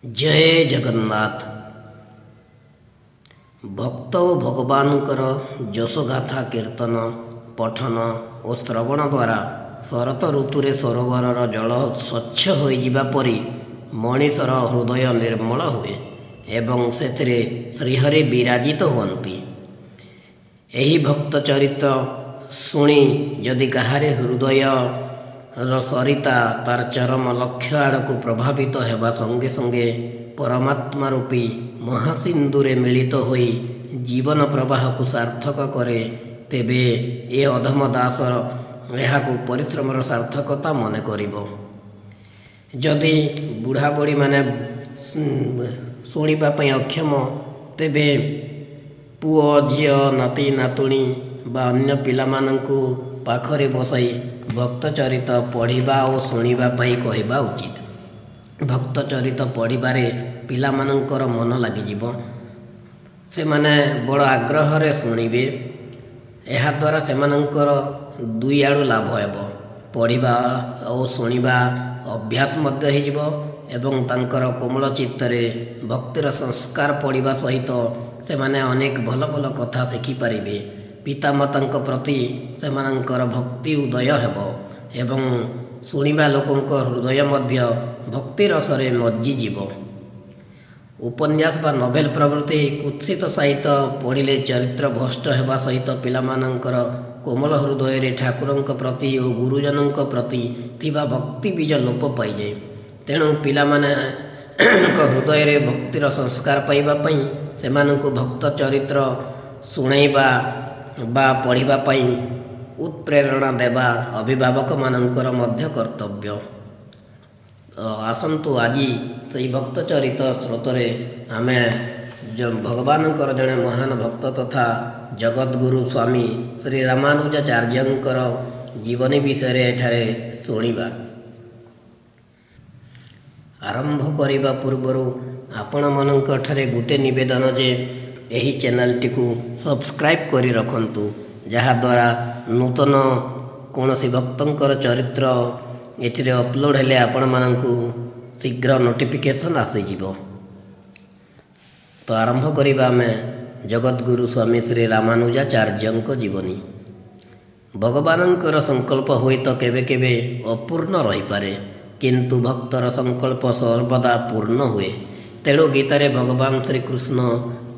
ଜୟ ଜଗନ୍ନାଥ। ଭକ୍ତ ଓ ଭଗବାନଙ୍କର ଯଶୋଗାଥା କୀର୍ତ୍ତନ, ପଠନ ଓ ଶ୍ରବଣ ଦ୍ୱାରା ଶରତ ଋତୁରେ ସରୋବରର ଜଳ ସ୍ୱଚ୍ଛ ହୋଇଯିବା ପରି ମଣିଷର ହୃଦୟ ନିର୍ମଳ ହୁଏ ଏବଂ ସେଥିରେ ଶ୍ରୀହରି ବିରାଜିତ ହୁଅନ୍ତି। ଏହି ଭକ୍ତ ଚରିତ୍ର ଶୁଣି ଯଦି କାହାରି ହୃଦୟର ସରିତା ତାର ଚରମ ଲକ୍ଷ୍ୟ ଆଡ଼କୁ ପ୍ରଭାବିତ ହେବା ସଙ୍ଗେ ସଙ୍ଗେ ପରମାତ୍ମା ରୂପୀ ମହାସିନ୍ଧୁରେ ମିଳିତ ହୋଇ ଜୀବନ ପ୍ରବାହକୁ ସାର୍ଥକ କରେ, ତେବେ ଏ ଅଧମ ଦାସର ଏହାକୁ ପରିଶ୍ରମର ସାର୍ଥକତା ମନେ କରିବ। ଯଦି ବୁଢ଼ା ବୁଢ଼ୀମାନେ ଶୁଣିବା ପାଇଁ ଅକ୍ଷମ, ତେବେ ପୁଅ, ଝିଅ, ନାତି, ନାତୁଣୀ ବା ଅନ୍ୟ ପିଲାମାନଙ୍କୁ ପାଖରେ ବସାଇ ଭକ୍ତ ଚରିତ ପଢ଼ିବା ଓ ଶୁଣିବା ପାଇଁ କହିବା ଉଚିତ। ଭକ୍ତ ଚରିତ ପଢ଼ିବାରେ ପିଲାମାନଙ୍କର ମନ ଲାଗିଯିବ, ସେମାନେ ବଡ଼ ଆଗ୍ରହରେ ଶୁଣିବେ। ଏହାଦ୍ୱାରା ସେମାନଙ୍କର ଦୁଇ ଆଡ଼ୁ ଲାଭ ହେବ, ପଢ଼ିବା ଓ ଶୁଣିବା ଅଭ୍ୟାସ ମଧ୍ୟ ହେଇଯିବ ଏବଂ ତାଙ୍କର କୋମଳ ଚିତ୍ତରେ ଭକ୍ତିର ସଂସ୍କାର ପଡ଼ିବା ସହିତ ସେମାନେ ଅନେକ ଭଲ ଭଲ କଥା ଶିଖିପାରିବେ। ପିତାମାତାଙ୍କ ପ୍ରତି ସେମାନଙ୍କର ଭକ୍ତି ଉଦୟ ହେବ ଏବଂ ଶୁଣିବା ଲୋକଙ୍କ ହୃଦୟ ମଧ୍ୟ ଭକ୍ତି ରସରେ ମଜ୍ଜିଯିବ। ଉପନ୍ୟାସ ବା ନୋଭେଲ ପ୍ରଭୃତି କୁତ୍ସିତ ସାହିତ୍ୟ ପଢ଼ିଲେ ଚରିତ୍ର ଭ୍ରଷ୍ଟ ହେବା ସହିତ ପିଲାମାନଙ୍କର କୋମଳ ହୃଦୟରେ ଠାକୁରଙ୍କ ପ୍ରତି ଓ ଗୁରୁଜନଙ୍କ ପ୍ରତି ଥିବା ଭକ୍ତି ବୀଜ ଲୋପ ପାଇଯାଏ। ତେଣୁ ପିଲାମାନଙ୍କ ହୃଦୟରେ ଭକ୍ତିର ସଂସ୍କାର ପାଇବା ପାଇଁ ସେମାନଙ୍କୁ ଭକ୍ତ ଚରିତ୍ର ଶୁଣାଇବା ବା ପଢ଼ିବା ପାଇଁ ଉତ୍ପ୍ରେରଣା ଦେବା ଅଭିଭାବକମାନଙ୍କର ମଧ୍ୟ କର୍ତ୍ତବ୍ୟ। ଆସନ୍ତୁ ଆଜି ସେଇ ଭକ୍ତ ଚରିତ ସ୍ରୋତରେ ଆମେ ଭଗବାନଙ୍କର ଜଣେ ମହାନ ଭକ୍ତ ତଥା ଜଗଦ୍ଗୁରୁ ସ୍ୱାମୀ ଶ୍ରୀ ରାମାନୁଜାଚାର୍ଯ୍ୟଙ୍କର ଜୀବନୀ ବିଷୟରେ ଏଠାରେ ଶୁଣିବା। ଆରମ୍ଭ କରିବା ପୂର୍ବରୁ ଆପଣମାନଙ୍କ ଠାରେ ଗୋଟେ ନିବେଦନ ଯେ ଏହି ଚ୍ୟାନେଲଟିକୁ ସବସ୍କ୍ରାଇବ୍ କରି ରଖନ୍ତୁ, ଯାହାଦ୍ୱାରା ନୂତନ କୌଣସି ଭକ୍ତଙ୍କର ଚରିତ୍ର ଏଥିରେ ଅପଲୋଡ଼ ହେଲେ ଆପଣମାନଙ୍କୁ ଶୀଘ୍ର ନୋଟିଫିକେସନ୍ ଆସିଯିବ। ତ ଆରମ୍ଭ କରିବା ଆମେ ଜଗଦ୍ଗୁରୁ ସ୍ୱାମୀ ଶ୍ରୀ ରାମାନୁଜାଚାର୍ଯ୍ୟଙ୍କ ଜୀବନୀ। ଭଗବାନଙ୍କର ସଂକଳ୍ପ ହୁଏତ କେବେ କେବେ ଅପୂର୍ଣ୍ଣ ରହିପାରେ, କିନ୍ତୁ ଭକ୍ତର ସଂକଳ୍ପ ସର୍ବଦା ପୂର୍ଣ୍ଣ ହୁଏ। ତେଣୁ ଗୀତାରେ ଭଗବାନ ଶ୍ରୀକୃଷ୍ଣ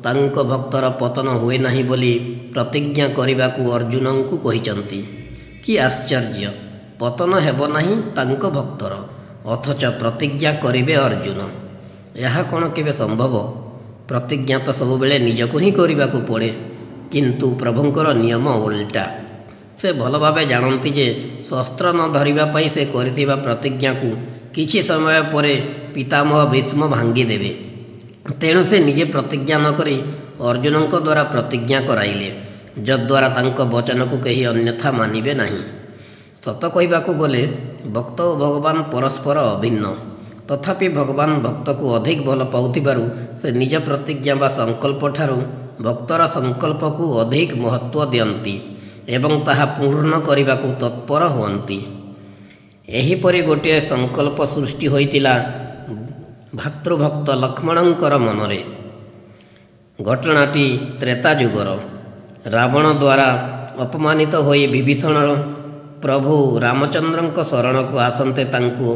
ତାଙ୍କ ଭକ୍ତର ପତନ ହୁଏ ନାହିଁ ବୋଲି ପ୍ରତିଜ୍ଞା କରିବାକୁ ଅର୍ଜୁନଙ୍କୁ କହିଛନ୍ତି। କି ଆଶ୍ଚର୍ଯ୍ୟ! ପତନ ହେବ ନାହିଁ ତାଙ୍କ ଭକ୍ତର, ଅଥଚ ପ୍ରତିଜ୍ଞା କରିବେ ଅର୍ଜୁନ। ଏହା କ'ଣ କେବେ ସମ୍ଭବ? ପ୍ରତିଜ୍ଞା ତ ସବୁବେଳେ ନିଜକୁ ହିଁ କରିବାକୁ ପଡ଼େ, କିନ୍ତୁ ପ୍ରଭୁଙ୍କର ନିୟମ ଓଲଟା। ସେ ଭଲ ଭାବେ ଜାଣନ୍ତି ଯେ ଶସ୍ତ୍ର ନ ଧରିବା ପାଇଁ ସେ କରିଥିବା ପ୍ରତିଜ୍ଞାକୁ କିଛି ସମୟ ପରେ ପିତାମହ ଭୀଷ୍ମ ଭାଙ୍ଗିଦେବେ। ତେଣୁ ସେ ନିଜେ ପ୍ରତିଜ୍ଞା ନ କରି ଅର୍ଜୁନଙ୍କ ଦ୍ୱାରା ପ୍ରତିଜ୍ଞା କରାଇଲେ, ଯଦ୍ୱାରା ତାଙ୍କ ବଚନକୁ କେହି ଅନ୍ୟଥା ମାନିବେ ନାହିଁ। ସତ କହିବାକୁ ଗଲେ ଭକ୍ତ ଓ ଭଗବାନ ପରସ୍ପର ଅଭିନ୍ନ। ତଥାପି ଭଗବାନ ଭକ୍ତକୁ ଅଧିକ ଭଲ ପାଉଥିବାରୁ ସେ ନିଜ ପ୍ରତିଜ୍ଞା ବା ସଂକଳ୍ପ ଠାରୁ ଭକ୍ତର ସଂକଳ୍ପକୁ ଅଧିକ ମହତ୍ତ୍ୱ ଦିଅନ୍ତି ଏବଂ ତାହା ପୂର୍ଣ୍ଣ କରିବାକୁ ତତ୍ପର ହୁଅନ୍ତି। ଏହିପରି ଗୋଟିଏ ସଂକଳ୍ପ ସୃଷ୍ଟି ହୋଇଥିଲା ଭାତୃଭକ୍ତ ଲକ୍ଷ୍ମଣଙ୍କର ମନରେ। ଘଟଣାଟି ତ୍ରେତା ଯୁଗର। ରାବଣ ଦ୍ୱାରା ଅପମାନିତ ହୋଇ ବିଭୀଷଣ ପ୍ରଭୁ ରାମଚନ୍ଦ୍ରଙ୍କ ଶରଣକୁ ଆସନ୍ତେ ତାଙ୍କୁ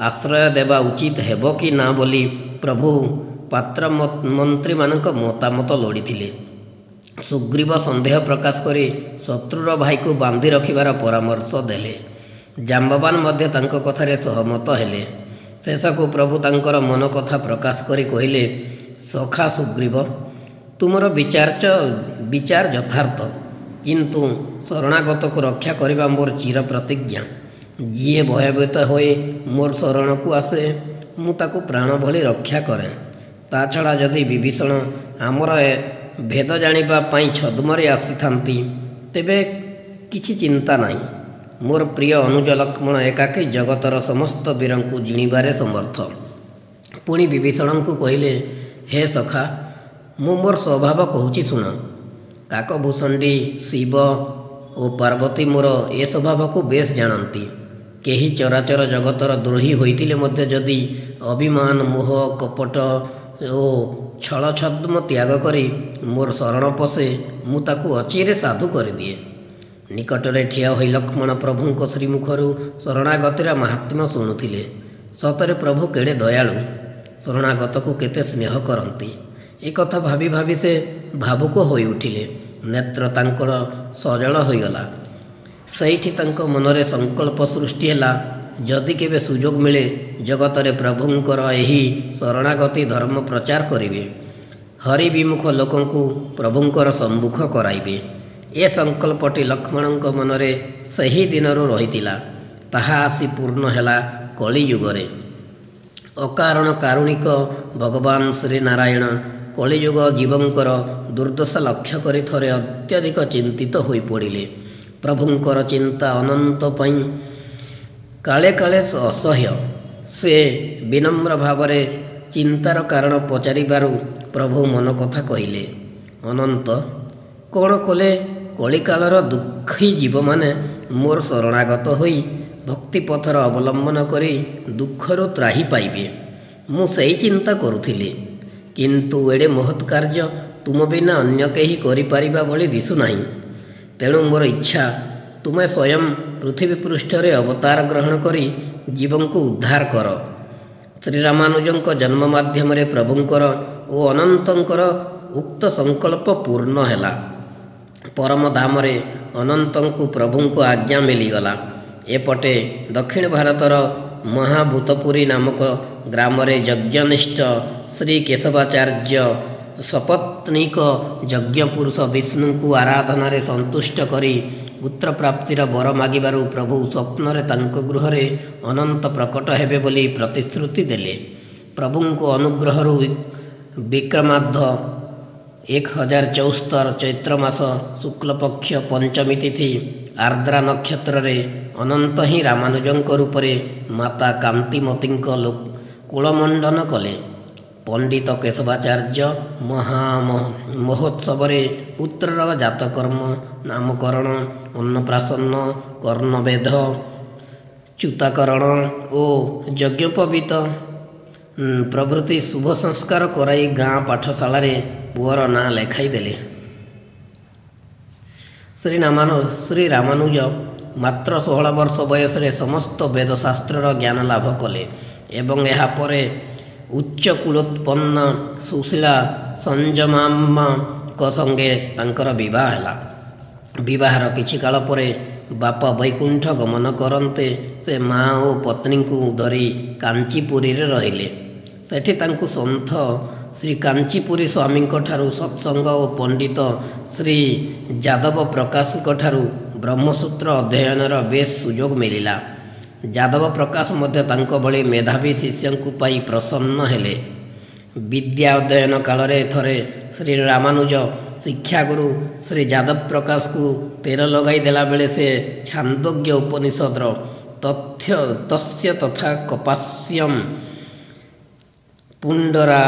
ଆଶ୍ରୟ ଦେବା ଉଚିତ ହେବ କି ନା ବୋଲି ପ୍ରଭୁ ପାତ୍ର ମନ୍ତ୍ରୀମାନଙ୍କ ମତାମତ ଲୋଡ଼ିଥିଲେ। ସୁଗ୍ରୀବ ସନ୍ଦେହ ପ୍ରକାଶ କରି ଶତ୍ରୁର ଭାଇକୁ ବାନ୍ଧି ରଖିବାର ପରାମର୍ଶ ଦେଲେ। ଜାମ୍ବବାନ ମଧ୍ୟ ତାଙ୍କ କଥାରେ ସହମତ ହେଲେ। ଶେଷକୁ ପ୍ରଭୁ ତାଙ୍କର ମନ କଥା ପ୍ରକାଶ କରି କହିଲେ, ସଖା ସୁଗ୍ରୀବ, ତୁମର ବିଚାର ଯଥାର୍ଥ, କିନ୍ତୁ ଶରଣାଗତକୁ ରକ୍ଷା କରିବା ମୋର ଚିର ପ୍ରତିଜ୍ଞା। ଯିଏ ଭୟଭୀତ ହୋଇ ମୋର ଶରଣକୁ ଆସେ, ମୁଁ ତାକୁ ପ୍ରାଣ ଭଳି ରକ୍ଷା କରେ। ତା ଛଡ଼ା ଯଦି ବିଭୀଷଣ ଆମର ଭେଦ ଜାଣିବା ପାଇଁ ଛଦ୍ମରେ ଆସିଥାନ୍ତି, ତେବେ କିଛି ଚିନ୍ତା ନାହିଁ। ମୋର ପ୍ରିୟ ଅନୁଜ ଲକ୍ଷ୍ମଣ ଏକାକୀ ଜଗତର ସମସ୍ତ ବୀରଙ୍କୁ ଜିଣିବାରେ ସମର୍ଥ। ପୁଣି ବିଭୀଷଣଙ୍କୁ କହିଲେ, ହେ ସଖା, ମୁଁ ମୋର ସ୍ୱଭାବ କହୁଛି ଶୁଣ। କାକଭୂଷଣ୍ଡି, ଶିବ ଓ ପାର୍ବତୀ ମୋର ଏ ସ୍ୱଭାବକୁ ବେଶ ଜାଣନ୍ତି। କେହି ଚରାଚର ଜଗତର ଦ୍ରୋହୀ ହୋଇଥିଲେ ମଧ୍ୟ ଯଦି ଅଭିମାନ, ମୋହ, କପଟ ଓ ଛଳଛଦ୍ମ ତ୍ୟାଗ କରି ମୋର ଶରଣ ପଶେ, ମୁଁ ତାକୁ ଅଚିରେ ସାଧୁ କରିଦିଏ। ନିକଟରେ ଠିଆ ହୋଇ ଲକ୍ଷ୍ମଣ ପ୍ରଭୁଙ୍କ ଶ୍ରୀମୁଖରୁ ଶରଣାଗତିର ମାହାତ୍ମ୍ୟ ଶୁଣୁଥିଲେ। ସତରେ ପ୍ରଭୁ କେଡ଼େ ଦୟାଳୁ, ଶରଣାଗତକୁ କେତେ ସ୍ନେହ କରନ୍ତି, ଏକଥା ଭାବି ଭାବି ସେ ଭାବୁକ ହୋଇଉଠିଲେ। ନେତ୍ର ତାଙ୍କର ସଜଳ ହୋଇଗଲା। ସେଇଠି ତାଙ୍କ ମନରେ ସଂକଳ୍ପ ସୃଷ୍ଟି ହେଲା, ଯଦି କେବେ ସୁଯୋଗ ମିଳେ ଜଗତରେ ପ୍ରଭୁଙ୍କର ଏହି ଶରଣାଗତି ଧର୍ମ ପ୍ରଚାର କରିବେ, ହରି ବିମୁଖ ଲୋକଙ୍କୁ ପ୍ରଭୁଙ୍କର ସମ୍ମୁଖ କରାଇବେ। ଏ ସଂକଳ୍ପଟି ଲକ୍ଷ୍ମଣଙ୍କ ମନରେ ସେହି ଦିନରୁ ରହିଥିଲା। ତାହା ଆସି ପୂର୍ଣ୍ଣ ହେଲା କଳିଯୁଗରେ। ଅକାରଣ କାରୁଣିକ ଭଗବାନ ଶ୍ରୀନାରାୟଣ କଳିଯୁଗ ଜୀବଙ୍କର ଦୁର୍ଦ୍ଦଶା ଲକ୍ଷ୍ୟ କରି ଥରେ ଅତ୍ୟଧିକ ଚିନ୍ତିତ ହୋଇପଡ଼ିଲେ। ପ୍ରଭୁଙ୍କର ଚିନ୍ତା ଅନନ୍ତ ପାଇଁ କାଳେ କାଳେ ଅସହ୍ୟ। ସେ ବିନମ୍ର ଭାବରେ ଚିନ୍ତାର କାରଣ ପଚାରିବାରୁ ପ୍ରଭୁ ମନ କଥା କହିଲେ, ଅନନ୍ତ, କ'ଣ କଲେ କଳିକାଳର ଦୁଃଖୀ ଜୀବମାନେ ମୋର ଶରଣାଗତ ହୋଇ ଭକ୍ତିପଥର ଅବଲମ୍ବନ କରି ଦୁଃଖରୁ ତ୍ରାହି ପାଇବେ? ମୁଁ ସେଇ ଚିନ୍ତା କରୁଥିଲି, କିନ୍ତୁ ଏଡ଼େ ମହତ୍ କାର୍ଯ୍ୟ ତୁମ ବିନା ଅନ୍ୟ କେହି କରିପାରିବା ଭଳି ଦିଶୁନାହିଁ। ତେଣୁ ମୋର ଇଚ୍ଛା ତୁମେ ସ୍ୱୟଂ ପୃଥିବୀ ପୃଷ୍ଠରେ ଅବତାର ଗ୍ରହଣ କରି ଜୀବଙ୍କୁ ଉଦ୍ଧାର କର। ଶ୍ରୀରାମାନୁଜଙ୍କ ଜନ୍ମ ମାଧ୍ୟମରେ ପ୍ରଭୁଙ୍କର ଓ ଅନନ୍ତଙ୍କର ଉକ୍ତ ସଂକଳ୍ପ ପୂର୍ଣ୍ଣ ହେଲା। ପରମଧାମରେ ଅନନ୍ତଙ୍କୁ ପ୍ରଭୁଙ୍କ ଆଜ୍ଞା ମିଳିଗଲା। ଏପଟେ ଦକ୍ଷିଣ ଭାରତର ମହାଭୂତପୁରୀ ନାମକ ଗ୍ରାମରେ ଯଜ୍ଞନିଷ୍ଠ ଶ୍ରୀ କେଶବାଚାର୍ଯ୍ୟ ସପତ୍ନୀକ ଯଜ୍ଞପୁରୁଷ ବିଷ୍ଣୁଙ୍କୁ ଆରାଧନାରେ ସନ୍ତୁଷ୍ଟ କରି ପୁତ୍ରପ୍ରାପ୍ତିର ବର ମାଗିବାରୁ ପ୍ରଭୁ ସ୍ୱପ୍ନରେ ତାଙ୍କ ଗୃହରେ ଅନନ୍ତ ପ୍ରକଟ ହେବେ ବୋଲି ପ୍ରତିଶ୍ରୁତି ଦେଲେ। ପ୍ରଭୁଙ୍କ ଅନୁଗ୍ରହରୁ ବିକ୍ରମାବ୍ଦ 1074 ଚୈତ୍ର ମାସ ଶୁକ୍ଲପକ୍ଷ ପଞ୍ଚମୀ ତିଥି ଆର୍ଦ୍ରା ନକ୍ଷତ୍ରରେ ଅନନ୍ତ ହିଁ ରାମାନୁଜଙ୍କ ରୂପରେ ମାତା କାନ୍ତିମତୀଙ୍କ କୁଳମଣ୍ଡନ କଲେ। ପଣ୍ଡିତ କେଶବାଚାର୍ଯ୍ୟ ମହା ମହୋତ୍ସବରେ ପୁତ୍ରର ଜାତକର୍ମ, ନାମକରଣ, ଅନ୍ନପ୍ରାଶନ, କର୍ଣ୍ଣବେଧ, ଚ୍ୟୁତାକରଣ ଓ ଯଜ୍ଞୋପବୀତ ପ୍ରଭୃତି ଶୁଭ ସଂସ୍କାର କରାଇ ଗାଁ ପାଠଶାଳାରେ ପୁଅର ନାଁ ଲେଖାଇଦେଲେ। ଶ୍ରୀରାମାନୁଜ ମାତ୍ର 16 ବର୍ଷ ବୟସରେ ସମସ୍ତ ବେଦଶାସ୍ତ୍ରର ଜ୍ଞାନ ଲାଭ କଲେ ଏବଂ ଏହାପରେ ଉଚ୍ଚ କୁଳୋତ୍ପନ୍ନ ସୁଶୀଳା ସଞ୍ଜମାମ୍ମାଙ୍କ ସଙ୍ଗେ ତାଙ୍କର ବିବାହ ହେଲା। ବିବାହର କିଛି କାଳ ପରେ ବାପା ବୈକୁଣ୍ଠ ଗମନ କରନ୍ତେ ସେ ମା ଓ ପତ୍ନୀଙ୍କୁ ଧରି କାଞ୍ଚିପୁରୀରେ ରହିଲେ। ସେଠି ତାଙ୍କୁ ସନ୍ଥ ଶ୍ରୀ କାଞ୍ଚିପୁରୀ ସ୍ୱାମୀଙ୍କ ଠାରୁ ସତ୍ସଙ୍ଗ ଓ ପଣ୍ଡିତ ଶ୍ରୀ ଯାଦବ ପ୍ରକାଶଙ୍କ ଠାରୁ ବ୍ରହ୍ମସୂତ୍ର ଅଧ୍ୟୟନର ବେଶ୍ ସୁଯୋଗ ମିଳିଲା। ଯାଦବ ପ୍ରକାଶ ମଧ୍ୟ ତାଙ୍କ ଭଳି ମେଧାବୀ ଶିଷ୍ୟଙ୍କୁ ପାଇ ପ୍ରସନ୍ନ ହେଲେ। ବିଦ୍ୟା ଅଧ୍ୟୟନ କାଳରେ ଥରେ ଶ୍ରୀ ରାମାନୁଜ ଶିକ୍ଷାଗୁରୁ ଶ୍ରୀ ଯାଦବ ପ୍ରକାଶକୁ ତେଲ ଲଗାଇ ଦେଲାବେଳେ ସେ ଛାନ୍ଦୋଗ୍ୟ ଉପନିଷଦର ତସ୍ୟ ତଥା କପାସ୍ୟମ୍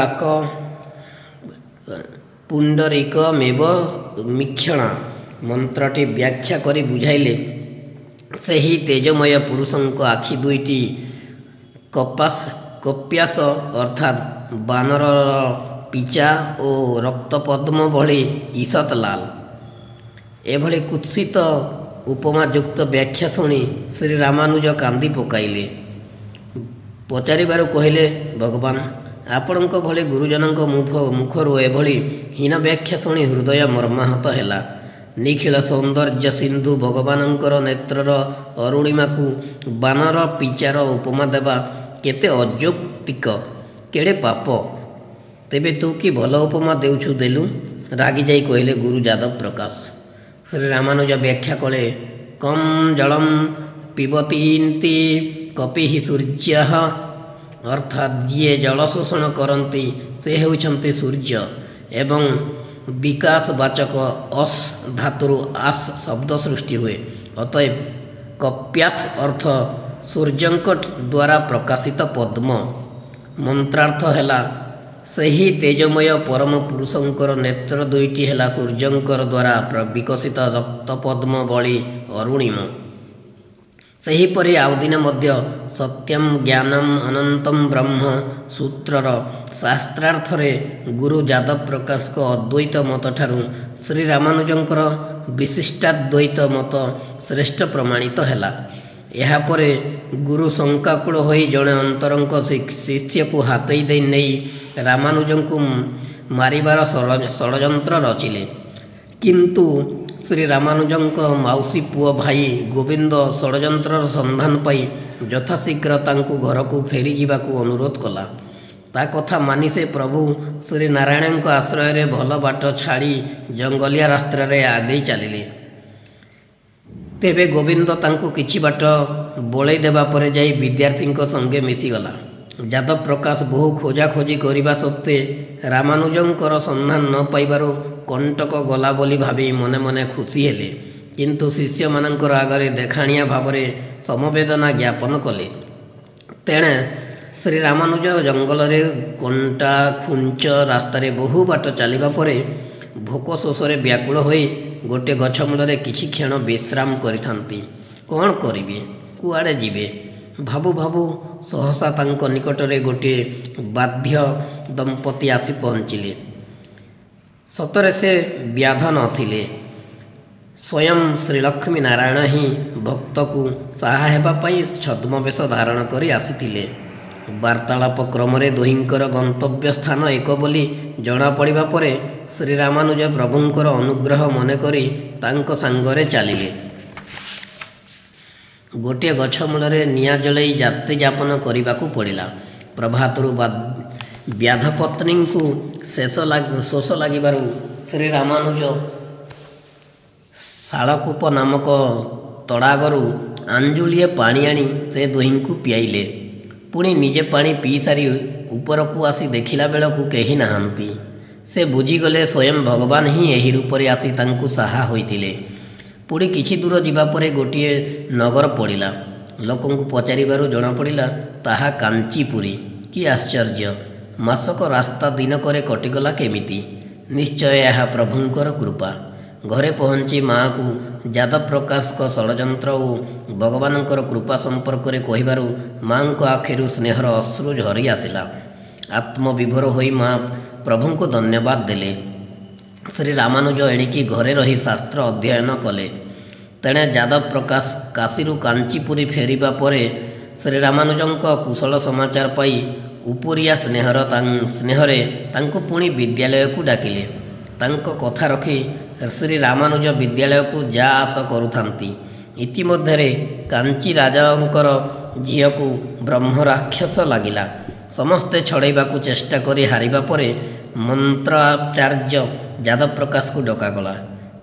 ପୁଣ୍ଡରିକମେବ ମିକ୍ଷଣା ମନ୍ତ୍ରଟି ବ୍ୟାଖ୍ୟା କରି ବୁଝାଇଲେ। ସେହି ତେଜମୟ ପୁରୁଷଙ୍କ ଆଖି ଦୁଇଟି କପ୍ୟାସ ଅର୍ଥାତ୍ ବାନରର ପିଚା ଓ ରକ୍ତପଦ୍ମ ଭଳି ଈଷତ୍ ଲାଲ। ଏଭଳି କୁତ୍ସିତ ଉପମାଯୁକ୍ତ ବ୍ୟାଖ୍ୟା ଶୁଣି ଶ୍ରୀ ରାମାନୁଜ କାନ୍ଦି ପକାଇଲେ। ପଚାରିବାରୁ କହିଲେ, ଭଗବାନ, ଆପଣଙ୍କ ଭଳି ଗୁରୁଜନଙ୍କ ମୁଖରୁ ଏଭଳି ହୀନ ବ୍ୟାଖ୍ୟା ଶୁଣି ହୃଦୟ ମର୍ମାହତ ହେଲା। ନିଖିଳ ସୌନ୍ଦର୍ଯ୍ୟ ସିନ୍ଧୁ ଭଗବାନଙ୍କର ନେତ୍ରର ଅରୁଣିମାକୁ ବାନର ପିଚାର ଉପମା ଦେବା କେତେ ଅଯୌକ୍ତିକ, କେଡ଼େ ପାପ! ତେବେ ତୁ କି ଭଲ ଉପମା ଦେଉଛୁ ଦେଲୁ? ରାଗିଯାଇ କହିଲେ ଗୁରୁ ଯାଦବ ପ୍ରକାଶ। ଶ୍ରୀ ରାମାନୁଜ ବ୍ୟାଖ୍ୟା କଲେ, କମ୍ ଜଳମ୍ ପିବତୀନ୍ତି କପିଃ ସୂର୍ଯ୍ୟଃ, ଅର୍ଥାତ୍ ଯିଏ ଜଳ ଶୋଷଣ କରନ୍ତି ସେ ହେଉଛନ୍ତି ସୂର୍ଯ୍ୟ ଏବଂ ବିକାଶବାଚକ ଅସ୍ ଧାତୁରୁ ଆସ୍ ଶବ୍ଦ ସୃଷ୍ଟି ହୁଏ। ଅତଏବ କପ୍ୟାସ ଅର୍ଥ ସୂର୍ଯ୍ୟଙ୍କ ଦ୍ୱାରା ପ୍ରକାଶିତ ପଦ୍ମ। ମନ୍ତ୍ରାର୍ଥ ହେଲା, ସେହି ତେଜମୟ ପରମ ପୁରୁଷଙ୍କର ନେତ୍ର ଦୁଇଟି ହେଲା ସୂର୍ଯ୍ୟଙ୍କର ଦ୍ୱାରା ବିକଶିତ ରକ୍ତପଦ୍ମ ଭଳି ଅରୁଣିମ। ସେହିପରି ଆଉ ଦିନେ ମଧ୍ୟ ସତ୍ୟମ୍ ଜ୍ଞାନମ୍ ଅନନ୍ତମ୍ ବ୍ରହ୍ମ ସୂତ୍ରର ଶାସ୍ତ୍ରାର୍ଥରେ ଗୁରୁ ଯାଦବ ପ୍ରକାଶଙ୍କ ଅଦ୍ୱୈତ ମତଠାରୁ ଶ୍ରୀରାମାନୁଜଙ୍କର ବିଶିଷ୍ଟାଦ୍ୱୈତ ମତ ଶ୍ରେଷ୍ଠ ପ୍ରମାଣିତ ହେଲା। ଏହାପରେ ଗୁରୁ ଶଙ୍କାକୁଳ ହୋଇ ଜଣେ ଅନ୍ତରଙ୍ଗ ଶିଷ୍ୟକୁ ହାତେଇ ନେଇ ରାମାନୁଜଙ୍କୁ ମାରିବାର ଷଡ଼ଯନ୍ତ୍ର ରଚିଲେ। କିନ୍ତୁ ଶ୍ରୀରାମାନୁଜଙ୍କ ମାଉସୀ ପୁଅ ଭାଇ ଗୋବିନ୍ଦ ଷଡ଼ଯନ୍ତ୍ରର ସନ୍ଧାନ ପାଇ ଯଥାଶୀଘ୍ର ତାଙ୍କୁ ଘରକୁ ଫେରିଯିବାକୁ ଅନୁରୋଧ କଲା। ତା କଥା ମାନି ସେ ପ୍ରଭୁ ଶ୍ରୀନାରାୟଣଙ୍କ ଆଶ୍ରୟରେ ଭଲ ବାଟ ଛାଡ଼ି ଜଙ୍ଗଲିଆ ରାସ୍ତାରେ ଆଗେଇ ଚାଲିଲେ। ତେବେ ଗୋବିନ୍ଦ ତାଙ୍କୁ କିଛି ବାଟ ବଳେଇ ଦେବା ପରେ ଯାଇ ବିଦ୍ୟାର୍ଥୀଙ୍କ ସଙ୍ଗେ ମିଶିଗଲା। ଯାଦବ ପ୍ରକାଶ ବହୁ ଖୋଜାଖୋଜି କରିବା ସତ୍ତ୍ୱେ ରାମାନୁଜଙ୍କର ସନ୍ଧାନ ନ ପାଇବାରୁ କଣ୍ଟକ ଗଲା ବୋଲି ଭାବି ମନେ ମନେ ଖୁସି ହେଲେ, କିନ୍ତୁ ଶିଷ୍ୟମାନଙ୍କର ଆଗରେ ଦେଖାଣିଆ ଭାବରେ ସମବେଦନା ଜ୍ଞାପନ କଲେ। ତେଣେ ଶ୍ରୀରାମାନୁଜ ଜଙ୍ଗଲରେ କଣ୍ଟା ଖୁଞ୍ଚ ରାସ୍ତାରେ ବହୁ ବାଟ ଚାଲିବା ପରେ ଭୋକ ଶୋଷରେ ବ୍ୟାକୁଳ ହୋଇ ଗୋଟିଏ ଗଛ ମୂଳରେ କିଛି କ୍ଷଣ ବିଶ୍ରାମ କରିଥାନ୍ତି। କ'ଣ କରିବେ, କୁଆଡ଼େ ଯିବେ ଭାବୁ ଭାବୁ ସହସା ତାଙ୍କ ନିକଟରେ ଗୋଟିଏ ବାଧ୍ୟ ଦମ୍ପତି ଆସି ପହଞ୍ଚିଲେ। ସତରେ ସେ ବ୍ୟାଧ ନଥିଲେ, ସ୍ୱୟଂ ଶ୍ରୀଲକ୍ଷ୍ମୀ ନାରାୟଣ ହିଁ ଭକ୍ତକୁ ସାହା ହେବା ପାଇଁ ଛଦ୍ମବେଶ ଧାରଣ କରି ଆସିଥିଲେ। ବାର୍ତ୍ତାଳାପ କ୍ରମରେ ଦୁହିଁଙ୍କର ଗନ୍ତବ୍ୟ ସ୍ଥାନ ଏକ ବୋଲି ଜଣାପଡ଼ିବା ପରେ ଶ୍ରୀରାମାନୁଜ ପ୍ରଭୁଙ୍କର ଅନୁଗ୍ରହ ମନେକରି ତାଙ୍କ ସାଙ୍ଗରେ ଚାଲିଲେ। ଗୋଟିଏ ଗଛ ମୂଳରେ ନିଆଁ ଜଳେଇ ରାତ୍ରିଯାପନ କରିବାକୁ ପଡ଼ିଲା। ପ୍ରଭାତରୁ ବ୍ୟାଧପତ୍ନୀଙ୍କୁ ଶୋଷ ଲାଗିବାରୁ ଶ୍ରୀରାମାନୁଜ ଶାଳକୂପ ନାମକ ତଡ଼ାଗରୁ ଆଞ୍ଜୁଳିଏ ପାଣି ଆଣି ସେ ଦୁହିଁଙ୍କୁ ପିଆଇଲେ। ପୁଣି ନିଜେ ପାଣି ପିଇସାରି ଉପରକୁ ଆସି ଦେଖିଲା ବେଳକୁ କେହି ନାହାନ୍ତି। ସେ ବୁଝିଗଲେ ସ୍ୱୟଂ ଭଗବାନ ହିଁ ଏହି ରୂପରେ ଆସି ତାଙ୍କୁ ସାହା ହୋଇଥିଲେ। ପୁଣି କିଛି ଦୂର ଯିବା ପରେ ଗୋଟିଏ ନଗର ପଡ଼ିଲା। ଲୋକଙ୍କୁ ପଚାରିବାରୁ ଜଣାପଡ଼ିଲା ତାହା କାଞ୍ଚିପୁରୀ। କି ଆଶ୍ଚର୍ଯ୍ୟ! ମାସକ ରାସ୍ତା ଦିନକରେ କଟିଗଲା କେମିତି? ନିଶ୍ଚୟ ଏହା ପ୍ରଭୁଙ୍କର କୃପା। ଘରେ ପହଞ୍ଚି ମାଆକୁ ଯାଦବ ପ୍ରକାଶଙ୍କ ଷଡ଼ଯନ୍ତ୍ର ଓ ଭଗବାନଙ୍କର କୃପା ସମ୍ପର୍କରେ କହିବାରୁ ମାଆଙ୍କ ଆଖିରୁ ସ୍ନେହର ଅଶ୍ରୁ ଝରି ଆସିଲା। ଆତ୍ମବିଭୋର ହୋଇ ମା' ପ୍ରଭୁଙ୍କୁ ଧନ୍ୟବାଦ ଦେଲେ। ଶ୍ରୀରାମାନୁଜ ଏଣିକି ଘରେ ରହି ଶାସ୍ତ୍ର ଅଧ୍ୟୟନ କଲେ। ତେଣେ ଯାଦବ ପ୍ରକାଶ କାଶୀରୁ କାଞ୍ଚିପୁରୀ ଫେରିବା ପରେ ଶ୍ରୀରାମାନୁଜଙ୍କ କୁଶଳ ସମାଚାର ପାଇ ଉପରିଆ ସ୍ନେହରେ ତାଙ୍କୁ ପୁଣି ବିଦ୍ୟାଳୟକୁ ଡାକିଲେ। ତାଙ୍କ କଥା ରଖି ଶ୍ରୀରାମାନୁଜ ବିଦ୍ୟାଳୟକୁ ଯା ଆସ କରୁଥାନ୍ତି। ଇତିମଧ୍ୟରେ କାଞ୍ଚି ରାଜାଙ୍କର ଝିଅକୁ ବ୍ରହ୍ମରାକ୍ଷସ ଲାଗିଲା। ସମସ୍ତେ ଛଡ଼େଇବାକୁ ଚେଷ୍ଟା କରି ହାରିବା ପରେ ମନ୍ତ୍ରାଚାର୍ଯ୍ୟ ଯାଦବ ପ୍ରକାଶକୁ ଡକାଗଲା।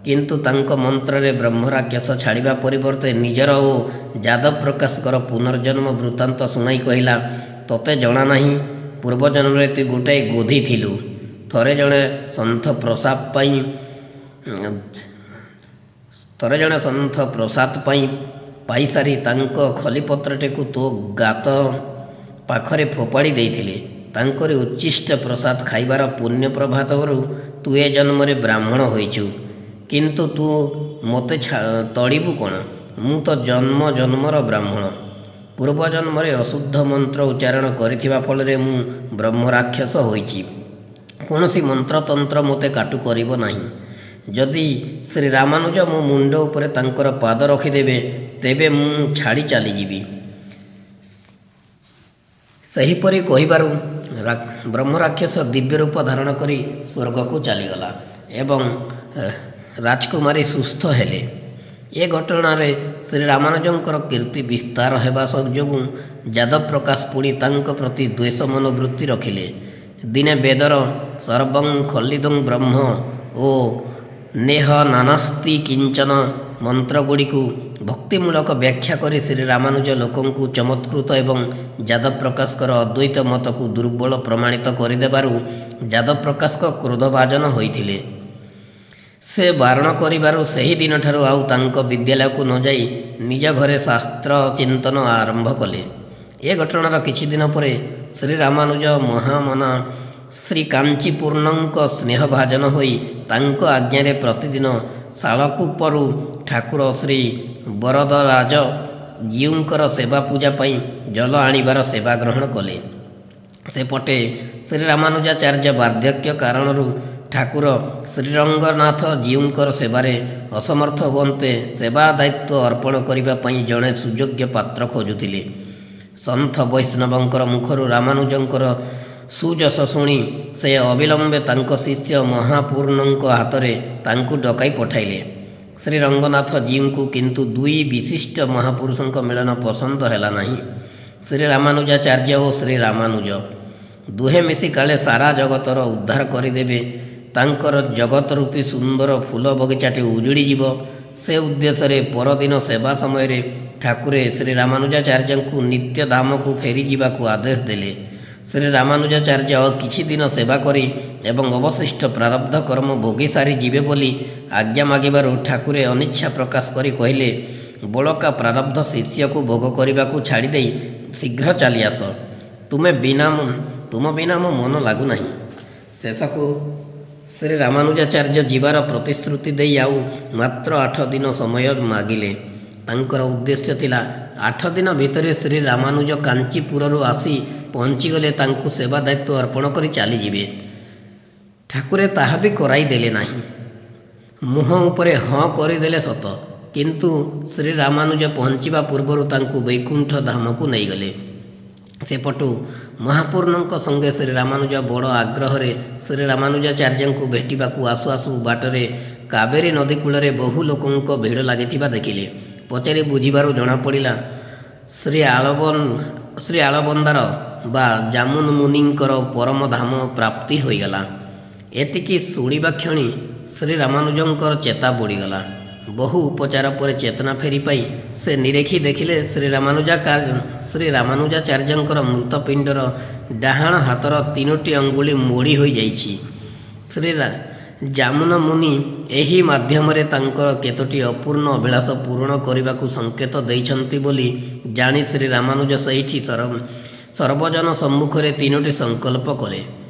କିନ୍ତୁ ତାଙ୍କ ମନ୍ତ୍ରରେ ବ୍ରହ୍ମରାକ୍ଷସ ଛାଡ଼ିବା ପରିବର୍ତ୍ତେ ନିଜର ଓ ଯାଦବ ପ୍ରକାଶଙ୍କର ପୁନର୍ଜନ୍ମ ବୃତ୍ତାନ୍ତ ଶୁଣାଇ କହିଲା, ତୋତେ ଜଣା ନାହିଁ, ପୂର୍ବଜନ୍ମରେ ତୁ ଗୋଟାଏ ଗୋଧି ଥିଲୁ। ଥରେ ଜଣେ ସନ୍ଥ ପ୍ରସାଦ ପାଇଁ ପାଇସାରି ତାଙ୍କ ଖଲିପତ୍ରଟିକୁ ତୋ ଗାତ ପାଖରେ ଫୋପାଡ଼ି ଦେଇଥିଲେ। ତାଙ୍କରି ଉଚ୍ଛିଷ୍ଟ ପ୍ରସାଦ ଖାଇବାର ପୁଣ୍ୟ ପ୍ରଭାବରୁ ତୁ ଏ ଜନ୍ମରେ ବ୍ରାହ୍ମଣ ହୋଇଛୁ। କିନ୍ତୁ ତୁ ମୋତେ ତଡ଼ିବୁ କ'ଣ? ମୁଁ ତ ଜନ୍ମ ଜନ୍ମର ବ୍ରାହ୍ମଣ। ପୂର୍ବଜନ୍ମରେ ଅଶୁଦ୍ଧ ମନ୍ତ୍ର ଉଚ୍ଚାରଣ କରିଥିବା ଫଳରେ ମୁଁ ବ୍ରହ୍ମରାକ୍ଷସ ହୋଇଛି। କୌଣସି ମନ୍ତ୍ରତନ୍ତ୍ର ମୋତେ କାଟୁ କରିବ ନାହିଁ। ଯଦି ଶ୍ରୀରାମାନୁଜ ମୋ ମୁଣ୍ଡ ଉପରେ ତାଙ୍କର ପାଦ ରଖିଦେବେ, ତେବେ ମୁଁ ଛାଡ଼ି ଚାଲିଯିବି। ସେହିପରି କହିବାରୁ ବ୍ରହ୍ମରାକ୍ଷସ ଦିବ୍ୟ ରୂପ ଧାରଣ କରି ସ୍ୱର୍ଗକୁ ଚାଲିଗଲା ଏବଂ ରାଜକୁମାରୀ ସୁସ୍ଥ ହେଲେ। ଏ ଘଟଣାରେ ଶ୍ରୀରାମାନୁଜଙ୍କର କୀର୍ତ୍ତି ବିସ୍ତାର ହେବା ଯୋଗୁଁ ଯାଦବ ପ୍ରକାଶ ପୁଣି ତାଙ୍କ ପ୍ରତି ଦ୍ୱେଷ ମନୋବୃତ୍ତି ରଖିଲେ। ଦିନେ ବେଦର ସର୍ବଂ ଖଲ୍ୱିଦଂ ବ୍ରହ୍ମ ଓ ନେହ ନାନାସ୍ତି କିଞ୍ଚନ ମନ୍ତ୍ରଗୁଡ଼ିକୁ ଭକ୍ତିମୂଳକ ବ୍ୟାଖ୍ୟା କରି ଶ୍ରୀରାମାନୁଜ ଲୋକଙ୍କୁ ଚମତ୍କୃତ ଏବଂ ଯାଦବ ପ୍ରକାଶଙ୍କର ଅଦ୍ୱୈତ ମତକୁ ଦୁର୍ବଳ ପ୍ରମାଣିତ କରିଦେବାରୁ ଯାଦବ ପ୍ରକାଶଙ୍କ କ୍ରୋଧଭାଜନ ହୋଇଥିଲେ। ସେ ବାରଣ କରିବାରୁ ସେହି ଦିନଠାରୁ ଆଉ ତାଙ୍କ ବିଦ୍ୟାଳୟକୁ ନଯାଇ ନିଜ ଘରେ ଶାସ୍ତ୍ର ଚିନ୍ତନ ଆରମ୍ଭ କଲେ। ଏ ଘଟଣାର କିଛି ଦିନ ପରେ ଶ୍ରୀରାମାନୁଜ ମହାମନା ଶ୍ରୀ କାଞ୍ଚିପୂର୍ଣ୍ଣଙ୍କ ସ୍ନେହଭାଜନ ହୋଇ ତାଙ୍କ ଆଜ୍ଞାରେ ପ୍ରତିଦିନ ଶାଳକୂପରୁ ଠାକୁର ଶ୍ରୀ ବରଦରାଜ ଜୀଉଙ୍କର ସେବା ପୂଜା ପାଇଁ ଜଲ ଆଣିବାର ସେବା ଗ୍ରହଣ କଲେ। ସେପଟେ ଶ୍ରୀ ରାମାନୁଜାଚାର୍ଯ୍ୟ ବାର୍ଦ୍ଧକ୍ୟ କାରଣରୁ ଠାକୁର ଶ୍ରୀରଙ୍ଗନାଥ ଜୀଉଙ୍କର ସେବାରେ ଅସମର୍ଥ ହୁଅନ୍ତେ ସେବା ଦାୟିତ୍ୱ ଅର୍ପଣ କରିବା ପାଇଁ ଜଣେ ସୁଯୋଗ୍ୟ ପାତ୍ର ଖୋଜୁଥିଲେ। ସନ୍ଥ ବୈଷ୍ଣବଙ୍କର ମୁଖରୁ ରାମାନୁଜଙ୍କର ସୁଯଶ ଶୁଣି ସେ ଅବିଳମ୍ବେ ତାଙ୍କ ଶିଷ୍ୟ ମହାପୂର୍ଣ୍ଣଙ୍କ ହାତରେ ତାଙ୍କୁ ଡକାଇ ପଠାଇଲେ। ଶ୍ରୀ ରଙ୍ଗନାଥ ଜୀଉଙ୍କୁ କିନ୍ତୁ ଦୁଇ ବିଶିଷ୍ଟ ମହାପୁରୁଷଙ୍କ ମିଳନ ପସନ୍ଦ ହେଲା ନାହିଁ। ଶ୍ରୀ ରାମାନୁଜାଚାର୍ଯ୍ୟ ଓ ଶ୍ରୀ ରାମାନୁଜ ଦୁହେଁ ମିଶି କାଳେ ସାରା ଜଗତର ଉଦ୍ଧାର କରିଦେବେ, ତାଙ୍କର ଜଗତ ରୂପୀ ସୁନ୍ଦର ଫୁଲ ବଗିଚାଟି ଉଜୁଡ଼ିଯିବ, ସେ ଉଦ୍ଦେଶ୍ୟରେ ପରଦିନ ସେବା ସମୟରେ ଠାକୁରେ ଶ୍ରୀ ରାମାନୁଜାଚାର୍ଯ୍ୟଙ୍କୁ ନିତ୍ୟ ଧାମକୁ ଫେରିଯିବାକୁ ଆଦେଶ ଦେଲେ। ଶ୍ରୀ ରାମାନୁଜାଚାର୍ଯ୍ୟ ଆଉ କିଛି ଦିନ ସେବା କରି ଏବଂ ଅବଶିଷ୍ଟ ପ୍ରାରବ୍ଧ କର୍ମ ଭୋଗି ସାରି ଯିବେ ବୋଲି ଆଜ୍ଞା ମାଗିବାରୁ ଠାକୁରେ ଅନିଚ୍ଛା ପ୍ରକାଶ କରି କହିଲେ, ବଳକା ପ୍ରାରବ୍ଧ ଶିଷ୍ୟକୁ ଭୋଗ କରିବାକୁ ଛାଡ଼ିଦେଇ ଶୀଘ୍ର ଚାଲିଆସ, ତୁମ ବିନା ମୋ ମନ ଲାଗୁନାହିଁ। ଶେଷକୁ ଶ୍ରୀ ରାମାନୁଜାଚାର୍ଯ୍ୟ ଯିବାର ପ୍ରତିଶ୍ରୁତି ଦେଇ ଆଉ ମାତ୍ର 8 ଦିନ ସମୟ ମାଗିଲେ। ତାଙ୍କର ଉଦ୍ଦେଶ୍ୟ ଥିଲା 8 ଦିନ ଭିତରେ ଶ୍ରୀ ରାମାନୁଜ କାଞ୍ଚିପୁରରୁ ଆସି ପହଞ୍ଚିଗଲେ ତାଙ୍କୁ ସେବା ଦାୟିତ୍ୱ ଅର୍ପଣ କରି ଚାଲିଯିବେ। ଠାକୁରେ ତାହା ବି କରାଇ ଦେଲେ ନାହିଁ। ମୁହଁ ଉପରେ ହଁ କରିଦେଲେ ସତ, କିନ୍ତୁ ଶ୍ରୀ ରାମାନୁଜ ପହଞ୍ଚିବା ପୂର୍ବରୁ ତାଙ୍କୁ ବୈକୁଣ୍ଠ ଧାମକୁ ନେଇଗଲେ। ସେପଟୁ ମହାପୂର୍ଣ୍ଣଙ୍କ ସଙ୍ଗେ ଶ୍ରୀ ରାମାନୁଜ ବଡ଼ ଆଗ୍ରହରେ ଶ୍ରୀ ରାମାନୁଜାଚାର୍ଯ୍ୟଙ୍କୁ ଭେଟିବାକୁ ଆସୁ ଆସୁ ବାଟରେ କାବେରୀ ନଦୀ କୂଳରେ ବହୁ ଲୋକଙ୍କ ଭିଡ଼ ଲାଗିଥିବା ଦେଖିଲେ। ପଚାରି ବୁଝିବାରୁ ଜଣାପଡ଼ିଲା ଶ୍ରୀ ଆଳବନ୍ଦାର ବା ଜାମୁନ ମୁନିଙ୍କର ପରମ ଧାମ ପ୍ରାପ୍ତି ହୋଇଗଲା। ଏତିକି ଶୁଣିବା କ୍ଷଣି ଶ୍ରୀ ରାମାନୁଜଙ୍କର ଚେତା ବୁଡ଼ିଗଲା। ବହୁ ଉପଚାର ପରେ ଚେତନା ଫେରି ପାଇ ସେ ନିରେଖି ଦେଖିଲେ ଶ୍ରୀ ରାମାନୁଜାଚାର୍ଯ୍ୟଙ୍କର ମୃତପିଣ୍ଡର ଡାହାଣ ହାତର 3ଟି ଅଙ୍ଗୁଳି ମୋଡ଼ି ହୋଇଯାଇଛି। ଶ୍ରୀ ଜାମୁନ ମୁନି ଏହି ମାଧ୍ୟମରେ ତାଙ୍କର କେତୋଟି ଅପୂର୍ଣ୍ଣ ଅଭିଳାଷ ପୂରଣ କରିବାକୁ ସଂକେତ ଦେଇଛନ୍ତି ବୋଲି ଜାଣି ଶ୍ରୀ ରାମାନୁଜ ସେଇଠି ସର୍ବଜନ ସମ୍ମୁଖରେ 3ଟି ସଂକଳ୍ପ କଲେ।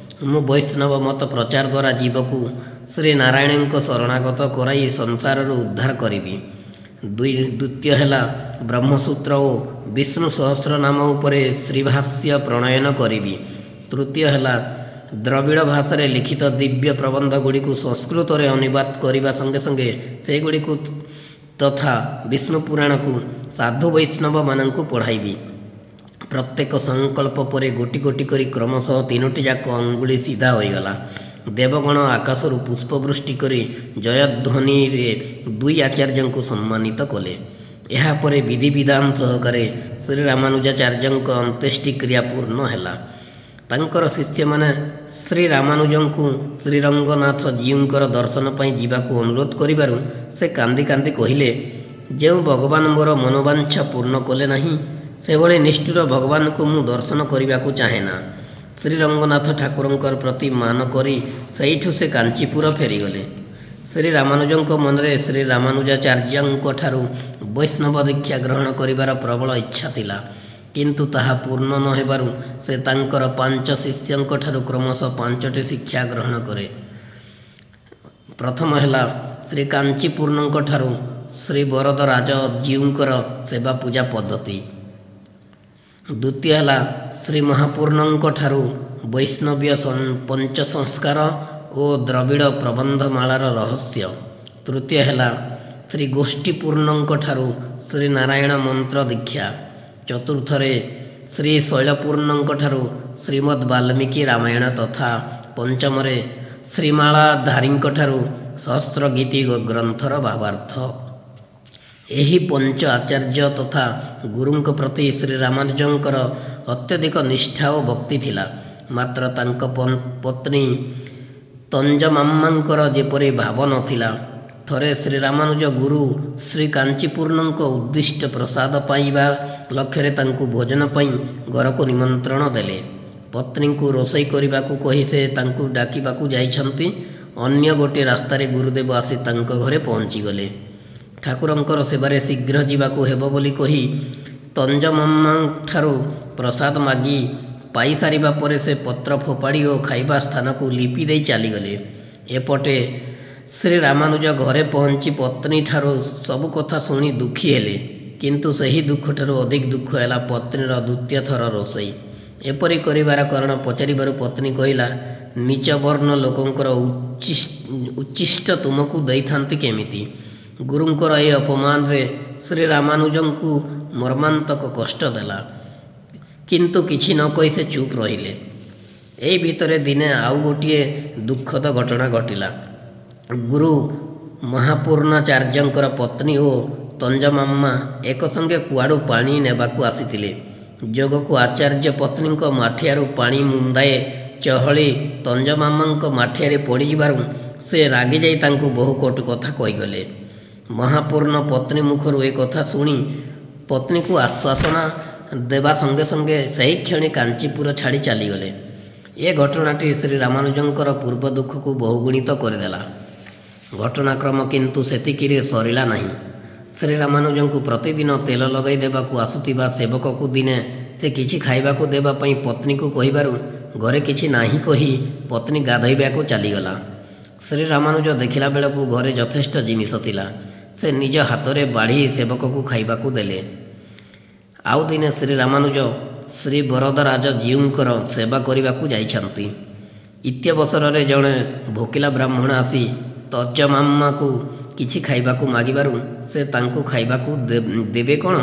ମୁଁ ବୈଷ୍ଣବ ମତ ପ୍ରଚାର ଦ୍ୱାରା ଜୀବକୁ ଶ୍ରୀ ନାରାୟଣଙ୍କ ଶରଣାଗତ କରାଇ ସଂସାରରୁ ଉଦ୍ଧାର କରିବି। ଦ୍ୱିତୀୟ ହେଲା ବ୍ରହ୍ମସୂତ୍ର ଓ ବିଷ୍ଣୁ ସହସ୍ର ନାମ ଉପରେ ଶ୍ରୀଭାଷ୍ୟ ପ୍ରଣୟନ କରିବି। ତୃତୀୟ ହେଲା ଦ୍ରବିଡ଼ ଭାଷାରେ ଲିଖିତ ଦିବ୍ୟ ପ୍ରବନ୍ଧ ଗୁଡ଼ିକୁ ସଂସ୍କୃତରେ ଅନୁବାଦ କରିବା ସଙ୍ଗେ ସଙ୍ଗେ ସେଗୁଡ଼ିକୁ ତଥା ବିଷ୍ଣୁ ପୁରାଣକୁ ସାଧୁ ବୈଷ୍ଣବମାନଙ୍କୁ ପଢ଼ାଇବି। ପ୍ରତ୍ୟେକ ସଂକଳ୍ପ ପରେ ଗୋଟି ଗୋଟି କରି କ୍ରମଶଃ 3ଟି ଯାକ ଅଙ୍ଗୁଳି ସିଧା ହୋଇଗଲା। ଦେବଗଣ ଆକାଶରୁ ପୁଷ୍ପବୃଷ୍ଟି କରି ଜୟଧ୍ୱନିରେ ଦୁଇ ଆଚାର୍ଯ୍ୟଙ୍କୁ ସମ୍ମାନିତ କଲେ। ଏହାପରେ ବିଧିବିଧାନ ସହକାରେ ଶ୍ରୀ ରାମାନୁଜାଚାର୍ଯ୍ୟଙ୍କ ଅନ୍ତ୍ୟେଷ୍ଟି କ୍ରିୟା ପୂର୍ଣ୍ଣ ହେଲା। ତାଙ୍କର ଶିଷ୍ୟମାନେ ଶ୍ରୀ ରାମାନୁଜଙ୍କୁ ଶ୍ରୀରଙ୍ଗନାଥ ଜୀଉଙ୍କର ଦର୍ଶନ ପାଇଁ ଯିବାକୁ ଅନୁରୋଧ କରିବାରୁ ସେ କାନ୍ଦି କାନ୍ଦି କହିଲେ, ଯେଉଁ ଭଗବାନ ମୋର ମନୋବାଞ୍ଛା ପୂର୍ଣ୍ଣ କଲେ ନାହିଁ, ସେଭଳି ନିଷ୍ଠୁର ଭଗବାନଙ୍କୁ ମୁଁ ଦର୍ଶନ କରିବାକୁ ଚାହେଁ ନା। ଶ୍ରୀରଙ୍ଗନାଥ ଠାକୁରଙ୍କର ପ୍ରତି ମାନ କରି ସେଇଠୁ ସେ କାଞ୍ଚିପୁର ଫେରିଗଲେ। ଶ୍ରୀ ରାମାନୁଜଙ୍କ ମନରେ ଶ୍ରୀ ରାମାନୁଜାଚାର୍ଯ୍ୟଙ୍କ ଠାରୁ ବୈଷ୍ଣବ ଦୀକ୍ଷା ଗ୍ରହଣ କରିବାର ପ୍ରବଳ ଇଚ୍ଛା ଥିଲା, କିନ୍ତୁ ତାହା ପୂର୍ଣ୍ଣ ନ ହେବାରୁ ସେ ତାଙ୍କର 5 ଶିଷ୍ୟଙ୍କ ଠାରୁ କ୍ରମଶଃ 5ଟି ଶିକ୍ଷା ଗ୍ରହଣ କରେ। ପ୍ରଥମ ହେଲା ଶ୍ରୀ କାଞ୍ଚିପୂର୍ଣ୍ଣଙ୍କ ଠାରୁ ଶ୍ରୀ ବରଦରାଜ ଜୀଉଙ୍କର ସେବା ପୂଜା ପଦ୍ଧତି। ଦ୍ୱିତୀୟ ହେଲା ଶ୍ରୀ ମହାପୂର୍ଣ୍ଣଙ୍କ ଠାରୁ ବୈଷ୍ଣବୀୟ ପଞ୍ଚସଂସ୍କାର ଓ ଦ୍ରବିଡ଼ ପ୍ରବନ୍ଧମାଳାର ରହସ୍ୟ। ତୃତୀୟ ହେଲା ଶ୍ରୀ ଗୋଷ୍ଠୀପୂର୍ଣ୍ଣଙ୍କ ଠାରୁ ଶ୍ରୀ ନାରାୟଣ ମନ୍ତ୍ର ଦୀକ୍ଷା। ଚତୁର୍ଥରେ ଶ୍ରୀ ଶୈଳପୂର୍ଣ୍ଣଙ୍କ ଠାରୁ ଶ୍ରୀମଦ୍ ବାଲ୍ମୀକି ରାମାୟଣ ତଥା ପଞ୍ଚମରେ ଶ୍ରୀମାଳାଧାରୀଙ୍କ ଠାରୁ ସହସ୍ର ଗୀତି ଗ୍ରନ୍ଥର ଭାବାର୍ଥ। ଏହି ପଞ୍ଚ ଆଚାର୍ଯ୍ୟ ତଥା ଗୁରୁଙ୍କ ପ୍ରତି ଶ୍ରୀ ରାମାନୁଜଙ୍କର ଅତ୍ୟଧିକ ନିଷ୍ଠା ଓ ଭକ୍ତି ଥିଲା। ମାତ୍ର ତାଙ୍କ ପତ୍ନୀ ତଞ୍ଜମାମ୍ମାଙ୍କର ଯେପରି ଭାବ ନଥିଲା। ଥରେ ଶ୍ରୀ ରାମାନୁଜ ଗୁରୁ ଶ୍ରୀ କାଞ୍ଚିପୂର୍ଣ୍ଣଙ୍କ ଉଦ୍ଦିଷ୍ଟ ପ୍ରସାଦ ପାଇବା ଲକ୍ଷ୍ୟରେ ତାଙ୍କୁ ଭୋଜନ ପାଇଁ ଘରକୁ ନିମନ୍ତ୍ରଣ ଦେଲେ। ପତ୍ନୀଙ୍କୁ ରୋଷେଇ କରିବାକୁ କହି ସେ ତାଙ୍କୁ ଡାକିବାକୁ ଯାଇଛନ୍ତି, ଅନ୍ୟ ଗୋଟିଏ ରାସ୍ତାରେ ଗୁରୁଦେବ ଆସି ତାଙ୍କ ଘରେ ପହଞ୍ଚିଗଲେ। ଠାକୁରଙ୍କର ସେବାରେ ଶୀଘ୍ର ଯିବାକୁ ହେବ ବୋଲି କହି ତଞ୍ଜମାମ୍ମାଙ୍କଠାରୁ ପ୍ରସାଦ ମାଗି ପାଇସାରିବା ପରେ ସେ ପତ୍ର ଫୋପାଡ଼ି ଓ ଖାଇବା ସ୍ଥାନକୁ ଲିପି ଦେଇ ଚାଲିଗଲେ। ଏପଟେ ଶ୍ରୀ ରାମାନୁଜ ଘରେ ପହଞ୍ଚି ପତ୍ନୀଠାରୁ ସବୁ କଥା ଶୁଣି ଦୁଃଖୀ ହେଲେ, କିନ୍ତୁ ସେହି ଦୁଃଖଠାରୁ ଅଧିକ ଦୁଃଖ ହେଲା ପତ୍ନୀର ଦ୍ୱିତୀୟ ଥର ରୋଷେଇ। ଏପରି କରିବାର କାରଣ ପଚାରିବାରୁ ପତ୍ନୀ କହିଲା, ନୀଚ ବର୍ଣ୍ଣ ଲୋକଙ୍କର ଉଚ୍ଛିଷ୍ଟ ତୁମକୁ ଦେଇଥାନ୍ତି କେମିତି? ଗୁରୁଙ୍କର ଏହି ଅପମାନରେ ଶ୍ରୀ ରାମାନୁଜଙ୍କୁ ମର୍ମାନ୍ତକ କଷ୍ଟ ଦେଲା। କିନ୍ତୁ କିଛି ନ କହି ସେ ଚୁପ୍ ରହିଲେ। ଏହି ଭିତରେ ଦିନେ ଆଉ ଗୋଟିଏ ଦୁଃଖଦ ଘଟଣା ଘଟିଲା। ଗୁରୁ ମହାପୂର୍ଣ୍ଣାଚାର୍ଯ୍ୟଙ୍କର ପତ୍ନୀ ଓ ତଞ୍ଜମାମ୍ମା ଏକ ସଙ୍ଗେ କୁଆଡ଼ୁ ପାଣି ନେବାକୁ ଆସିଥିଲେ। ଯୋଗକୁ ଆଚାର୍ଯ୍ୟ ପତ୍ନୀଙ୍କ ମାଠିଆରୁ ପାଣି ମୁନ୍ଦାଏ ଚହଳି ତଞ୍ଜମାମ୍ମାଙ୍କ ମାଠିଆରେ ପଡ଼ିଯିବାରୁ ସେ ରାଗିଯାଇ ତାଙ୍କୁ ବହୁ କଟୁ କଥା କହିଗଲେ। ମହାପୂର୍ଣ୍ଣ ପତ୍ନୀ ମୁଖରୁ ଏ କଥା ଶୁଣି ପତ୍ନୀକୁ ଆଶ୍ୱାସନା ଦେବା ସଙ୍ଗେ ସଙ୍ଗେ ସେହିକ୍ଷଣି କାଞ୍ଚିପୁର ଛାଡ଼ି ଚାଲିଗଲେ। ଏ ଘଟଣାଟି ଶ୍ରୀ ରାମାନୁଜଙ୍କର ପୂର୍ବ ଦୁଃଖକୁ ବହୁଗୁଣିତ କରିଦେଲା। ଘଟଣାକ୍ରମ କିନ୍ତୁ ସେତିକିରେ ସରିଲା ନାହିଁ। ଶ୍ରୀ ରାମାନୁଜଙ୍କୁ ପ୍ରତିଦିନ ତେଲ ଲଗାଇ ଦେବାକୁ ଆସୁଥିବା ସେବକକୁ ଦିନେ ସେ କିଛି ଖାଇବାକୁ ଦେବା ପାଇଁ ପତ୍ନୀକୁ କହିବାରୁ ଘରେ କିଛି ନାହିଁ କହି ପତ୍ନୀ ଗାଧୋଇବାକୁ ଚାଲିଗଲା। ଶ୍ରୀ ରାମାନୁଜ ଦେଖିଲା ବେଳକୁ ଘରେ ଯଥେଷ୍ଟ ଜିନିଷ ଥିଲା। ସେ ନିଜ ହାତରେ ବାଢ଼ି ସେବକକୁ ଖାଇବାକୁ ଦେଲେ। ଆଉ ଦିନେ ଶ୍ରୀ ରାମାନୁଜ ଶ୍ରୀ ବରଦରାଜ ଜୀଉଙ୍କର ସେବା କରିବାକୁ ଯାଇଛନ୍ତି। ଇତ୍ୟବସରରେ ଜଣେ ଭୋକିଲା ବ୍ରାହ୍ମଣ ଆସି ତର୍ଜମାମ୍ମାକୁ କିଛି ଖାଇବାକୁ ମାଗିବାରୁ ସେ ତାଙ୍କୁ ଖାଇବାକୁ ଦେବେ କ'ଣ,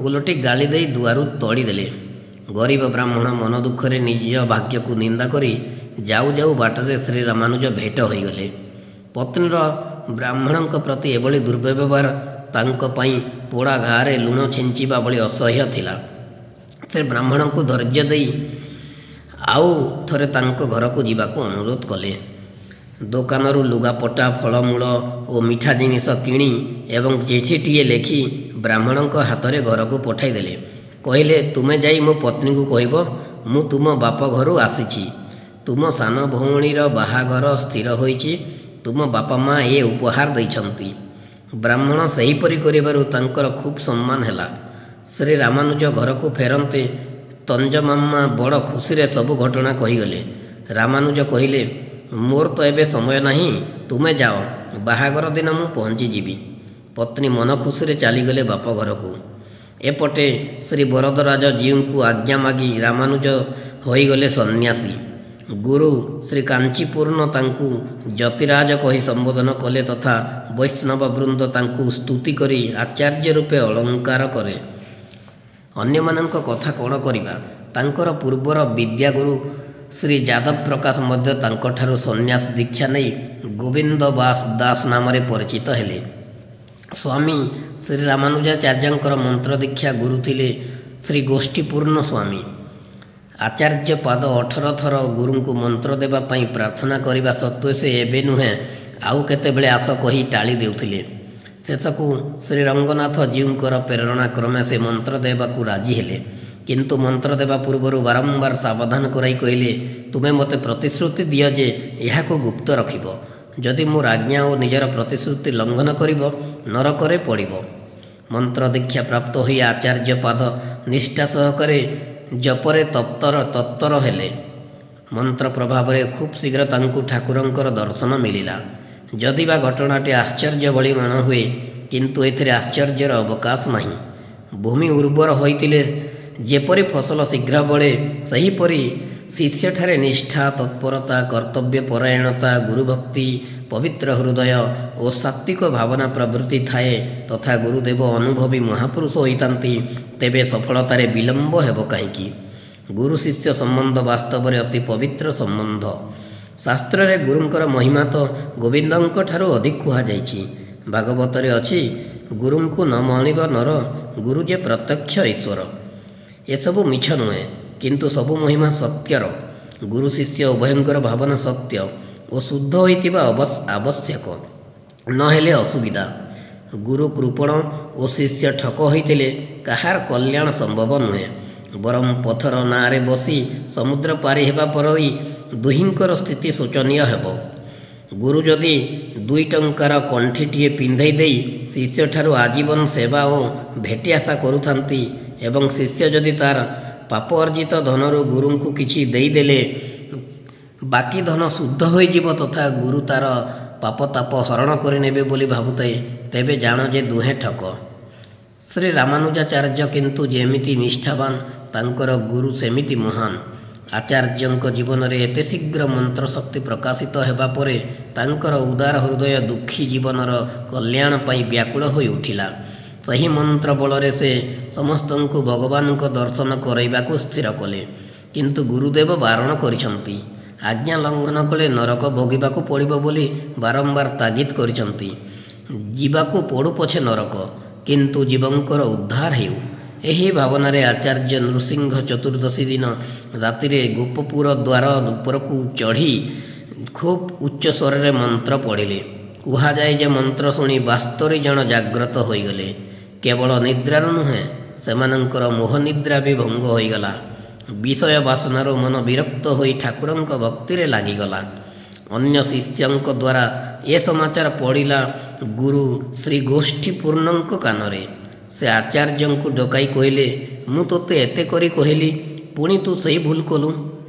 ଓଲଟି ଗାଳି ଦେଇ ଦୁଆରୁ ତଡ଼ିଦେଲେ। ଗରିବ ବ୍ରାହ୍ମଣ ମନ ଦୁଃଖରେ ନିଜ ଭାଗ୍ୟକୁ ନିନ୍ଦା କରି ଯାଉ ଯାଉ ବାଟରେ ଶ୍ରୀ ରାମାନୁଜ ଭେଟ ହୋଇଗଲେ। ପତ୍ନୀର ବ୍ରାହ୍ମଣଙ୍କ ପ୍ରତି ଏଭଳି ଦୁର୍ବ୍ୟବହାର ତାଙ୍କ ପାଇଁ ପୋଡ଼ା ଘାଆରେ ଲୁଣ ଛିଞ୍ଚିବା ଭଳି ଅସହ୍ୟ ଥିଲା। ସେ ବ୍ରାହ୍ମଣଙ୍କୁ ଧୈର୍ଯ୍ୟ ଦେଇ ଆଉ ଥରେ ତାଙ୍କ ଘରକୁ ଯିବାକୁ ଅନୁରୋଧ କଲେ। ଦୋକାନରୁ ଲୁଗାପଟା, ଫଳମୂଳ ଓ ମିଠା ଜିନିଷ କିଣି ଏବଂ ଚିଠିଟିଏ ଲେଖି ବ୍ରାହ୍ମଣଙ୍କ ହାତରେ ଘରକୁ ପଠାଇଦେଲେ। କହିଲେ, ତୁମେ ଯାଇ ମୋ ପତ୍ନୀଙ୍କୁ କହିବ ମୁଁ ତୁମ ବାପ ଘରୁ ଆସିଛି। ତୁମ ସାନ ଭଉଣୀର ବାହାଘର ସ୍ଥିର ହୋଇଛି। ତୁମ ବାପା ମା ଏ ଉପହାର ଦେଇଛନ୍ତି। ବ୍ରାହ୍ମଣ ସେହିପରି କରିବାରୁ ତାଙ୍କର ଖୁବ୍ ସମ୍ମାନ ହେଲା। ଶ୍ରୀ ରାମାନୁଜ ଘରକୁ ଫେରନ୍ତେ ତଞ୍ଜମାମ୍ମା ବଡ଼ ଖୁସିରେ ସବୁ ଘଟଣା କହିଗଲେ। ରାମାନୁଜ କହିଲେ, ମୋର ତ ଏବେ ସମୟ ନାହିଁ, ତୁମେ ଯାଅ, ବାହାଘର ଦିନ ମୁଁ ପହଞ୍ଚିଯିବି। ପତ୍ନୀ ମନ ଖୁସିରେ ଚାଲିଗଲେ ବାପ ଘରକୁ। ଏପଟେ ଶ୍ରୀ ବରଦରାଜ ଜୀଉଙ୍କୁ ଆଜ୍ଞା ମାଗି ରାମାନୁଜ ହୋଇଗଲେ ସନ୍ନ୍ୟାସୀ। ଗୁରୁ ଶ୍ରୀ କାଞ୍ଚିପୂର୍ଣ୍ଣ ତାଙ୍କୁ ଯତିରାଜ କହି ସମ୍ବୋଧନ କଲେ ତଥା ବୈଷ୍ଣବ ବୃନ୍ଦ ତାଙ୍କୁ ସ୍ତୁତି କରି ଆଚାର୍ଯ୍ୟ ରୂପେ ଅଳଙ୍କାର କରେ। ଅନ୍ୟମାନଙ୍କ କଥା କ'ଣ କରିବା, ତାଙ୍କର ପୂର୍ବର ବିଦ୍ୟାଗୁରୁ ଶ୍ରୀ ଯାଦବ ପ୍ରକାଶ ମଧ୍ୟ ତାଙ୍କଠାରୁ ସନ୍ନ୍ୟାସ ଦୀକ୍ଷା ନେଇ ଗୋବିନ୍ଦ ଦାସ ନାମରେ ପରିଚିତ ହେଲେ। ସ୍ୱାମୀ ଶ୍ରୀ ରାମାନୁଜାଚାର୍ଯ୍ୟଙ୍କର ମନ୍ତ୍ର ଦୀକ୍ଷା ଗୁରୁ ଥିଲେ ଶ୍ରୀ ଗୋଷ୍ଠୀପୂର୍ଣ୍ଣ ସ୍ୱାମୀ। ଆଚାର୍ଯ୍ୟ ପାଦ 18 ଥର ଗୁରୁଙ୍କୁ ମନ୍ତ୍ର ଦେବା ପାଇଁ ପ୍ରାର୍ଥନା କରିବା ସତ୍ତ୍ୱେ ସେ ଏବେ ନୁହେଁ ଆଉ କେତେବେଳେ ଆସ କହି ଟାଳି ଦେଉଥିଲେ। ଶେଷକୁ ଶ୍ରୀ ରଙ୍ଗନାଥ ଜୀଉଙ୍କର ପ୍ରେରଣା କ୍ରମେ ସେ ମନ୍ତ୍ର ଦେବାକୁ ରାଜି ହେଲେ। କିନ୍ତୁ ମନ୍ତ୍ର ଦେବା ପୂର୍ବରୁ ବାରମ୍ବାର ସାବଧାନ କରାଇ କହିଲେ, ତୁମେ ମୋତେ ପ୍ରତିଶ୍ରୁତି ଦିଅ ଯେ ଏହାକୁ ଗୁପ୍ତ ରଖିବ। ଯଦି ମୋର ଆଜ୍ଞା ଓ ନିଜର ପ୍ରତିଶ୍ରୁତି ଲଙ୍ଘନ କରିବ, ନରକରେ ପଡ଼ିବ। ମନ୍ତ୍ର ଦୀକ୍ଷା ପ୍ରାପ୍ତ ହୋଇ ଆଚାର୍ଯ୍ୟ ପାଦ ନିଷ୍ଠା ସହକାରେ ଜପରେ ତତ୍ପର ହେଲେ। ମନ୍ତ୍ର ପ୍ରଭାବରେ ଖୁବ୍ ଶୀଘ୍ର ତାଙ୍କୁ ଠାକୁରଙ୍କର ଦର୍ଶନ ମିଳିଲା। ଯଦି ବା ଘଟଣାଟି ଆଶ୍ଚର୍ଯ୍ୟ ଭଳି ମନେ ହୁଏ, କିନ୍ତୁ ଏଥିରେ ଆଶ୍ଚର୍ଯ୍ୟର ଅବକାଶ ନାହିଁ। ଭୂମି ଉର୍ବର ହୋଇଥିଲେ ଯେପରି ଫସଲ ଶୀଘ୍ର ବଢ଼େ, ସେହିପରି ଶିଷ୍ୟଠାରେ ନିଷ୍ଠା, ତତ୍ପରତା, କର୍ତ୍ତବ୍ୟ ପରାୟଣତା, ଗୁରୁଭକ୍ତି, ପବିତ୍ର ହୃଦୟ ଓ ସାତ୍ତ୍ୱିକ ଭାବନା ପ୍ରଭୃତି ଥାଏ ତଥା ଗୁରୁଦେବ ଅନୁଭବୀ ମହାପୁରୁଷ ହୋଇଥାନ୍ତି, ତେବେ ସଫଳତାରେ ବିଳମ୍ବ ହେବ କାହିଁକି? ଗୁରୁ ଶିଷ୍ୟ ସମ୍ବନ୍ଧ ବାସ୍ତବରେ ଅତି ପବିତ୍ର ସମ୍ବନ୍ଧ। ଶାସ୍ତ୍ରରେ ଗୁରୁଙ୍କର ମହିମା ତ ଗୋବିନ୍ଦଙ୍କ ଠାରୁ ଅଧିକ କୁହାଯାଇଛି। ଭାଗବତରେ ଅଛି, ଗୁରୁଙ୍କୁ ନ ମଣିବ ନର, ଗୁରୁ ଯେ ପ୍ରତ୍ୟକ୍ଷ ଈଶ୍ୱର। ଏସବୁ ମିଛ ନୁହେଁ, କିନ୍ତୁ ସବୁ ମହିମା ସତ୍ୟର। ଗୁରୁ ଶିଷ୍ୟ ଉଭୟଙ୍କର ଭାବନା ସତ୍ୟ ଓ ଶୁଦ୍ଧ ହୋଇଥିବା ଆବଶ୍ୟକ, ନହେଲେ ଅସୁବିଧା। ଗୁରୁ କୃପଣ ଓ ଶିଷ୍ୟ ଠକ ହୋଇଥିଲେ କାହାର କଲ୍ୟାଣ ସମ୍ଭବ ନୁହେଁ, ବରଂ ପଥର ନାଁରେ ବସି ସମୁଦ୍ର ପାରି ହେବା ପରି ଦୁହିଁଙ୍କର ସ୍ଥିତି ଶୋଚନୀୟ ହେବ। ଗୁରୁ ଯଦି 2 ଟଙ୍କାର କଣ୍ଠିଟିଏ ପିନ୍ଧେଇ ଦେଇ ଶିଷ୍ୟଠାରୁ ଆଜୀବନ ସେବା ଓ ଭେଟି ଆଶା କରୁଥାନ୍ତି ଏବଂ ଶିଷ୍ୟ ଯଦି ତାର ପାପ ଅର୍ଜିତ ଧନରୁ ଗୁରୁଙ୍କୁ କିଛି ଦେଇଦେଲେ ବାକି ଧନ ଶୁଦ୍ଧ ହୋଇଯିବ ତଥା ଗୁରୁ ତାର ପାପତାପ ହରଣ କରିନେବେ ବୋଲି ଭାବୁଥାଏ, ତେବେ ଜାଣ ଯେ ଦୁହେଁ ଠକ। ଶ୍ରୀ ରାମାନୁଜାଚାର୍ଯ୍ୟ କିନ୍ତୁ ଯେମିତି ନିଷ୍ଠାବାନ, ତାଙ୍କର ଗୁରୁ ସେମିତି ମହାନ। ଆଚାର୍ଯ୍ୟଙ୍କ ଜୀବନରେ ଏତେ ଶୀଘ୍ର ମନ୍ତ୍ରଶକ୍ତି ପ୍ରକାଶିତ ହେବା ପରେ ତାଙ୍କର ଉଦାର ହୃଦୟ ଦୁଃଖୀ ଜୀବନର କଲ୍ୟାଣ ପାଇଁ ବ୍ୟାକୁଳ ହୋଇ ଉଠିଲା। ସେହି ମନ୍ତ୍ର ବଳରେ ସେ ସମସ୍ତଙ୍କୁ ଭଗବାନଙ୍କ ଦର୍ଶନ କରାଇବାକୁ ସ୍ଥିର କଲେ। କିନ୍ତୁ ଗୁରୁଦେବ ବାରଣ କରିଛନ୍ତି। ଆଜ୍ଞା ଲଙ୍ଘନ କଲେ ନରକ ଭୋଗିବାକୁ ପଡ଼ିବ ବୋଲି ବାରମ୍ବାର ତାଗିଦ କରିଛନ୍ତି। ଯିବାକୁ ପଡ଼ୁ ପଛେ ନରକ, କିନ୍ତୁ ଜୀବଙ୍କର ଉଦ୍ଧାର ହେଉ। ଏହି ଭାବନାରେ ଆଚାର୍ଯ୍ୟ ନୃସିଂହ ଚତୁର୍ଦ୍ଦଶୀ ଦିନ ରାତିରେ ଗୋପପୁର ଦ୍ୱାର ଉପରକୁ ଚଢ଼ି ଖୁବ୍ ଉଚ୍ଚ ସ୍ୱରରେ ମନ୍ତ୍ର ପଢ଼ିଲେ। କୁହାଯାଏ ଯେ ମନ୍ତ୍ର ଶୁଣି 72 ଜଣ ଜାଗ୍ରତ ହୋଇଗଲେ। କେବଳ ନିଦ୍ରାରୁ ନୁହେଁ, ସେମାନଙ୍କର ମୋହନିଦ୍ରା ବି ଭଙ୍ଗ ହୋଇଗଲା। ବିଷୟ ବାସନାରୁ ମନ ବିରକ୍ତ ହୋଇ ଠାକୁରଙ୍କ ଭକ୍ତିରେ ଲାଗିଗଲା। ଅନ୍ୟ ଶିଷ୍ୟଙ୍କ ଦ୍ୱାରା ଏ ସମାଚାର ପଡ଼ିଲା ଗୁରୁ ଶ୍ରୀ ଗୋଷ୍ଠୀପୂର୍ଣ୍ଣଙ୍କ କାନରେ। ସେ ଆଚାର୍ଯ୍ୟଙ୍କୁ ଡକାଇ କହିଲେ, ମୁଁ ତୋତେ ଏତେ କରି କହିଲି, ପୁଣି ତୁ ସେଇ ଭୁଲ କଲୁ।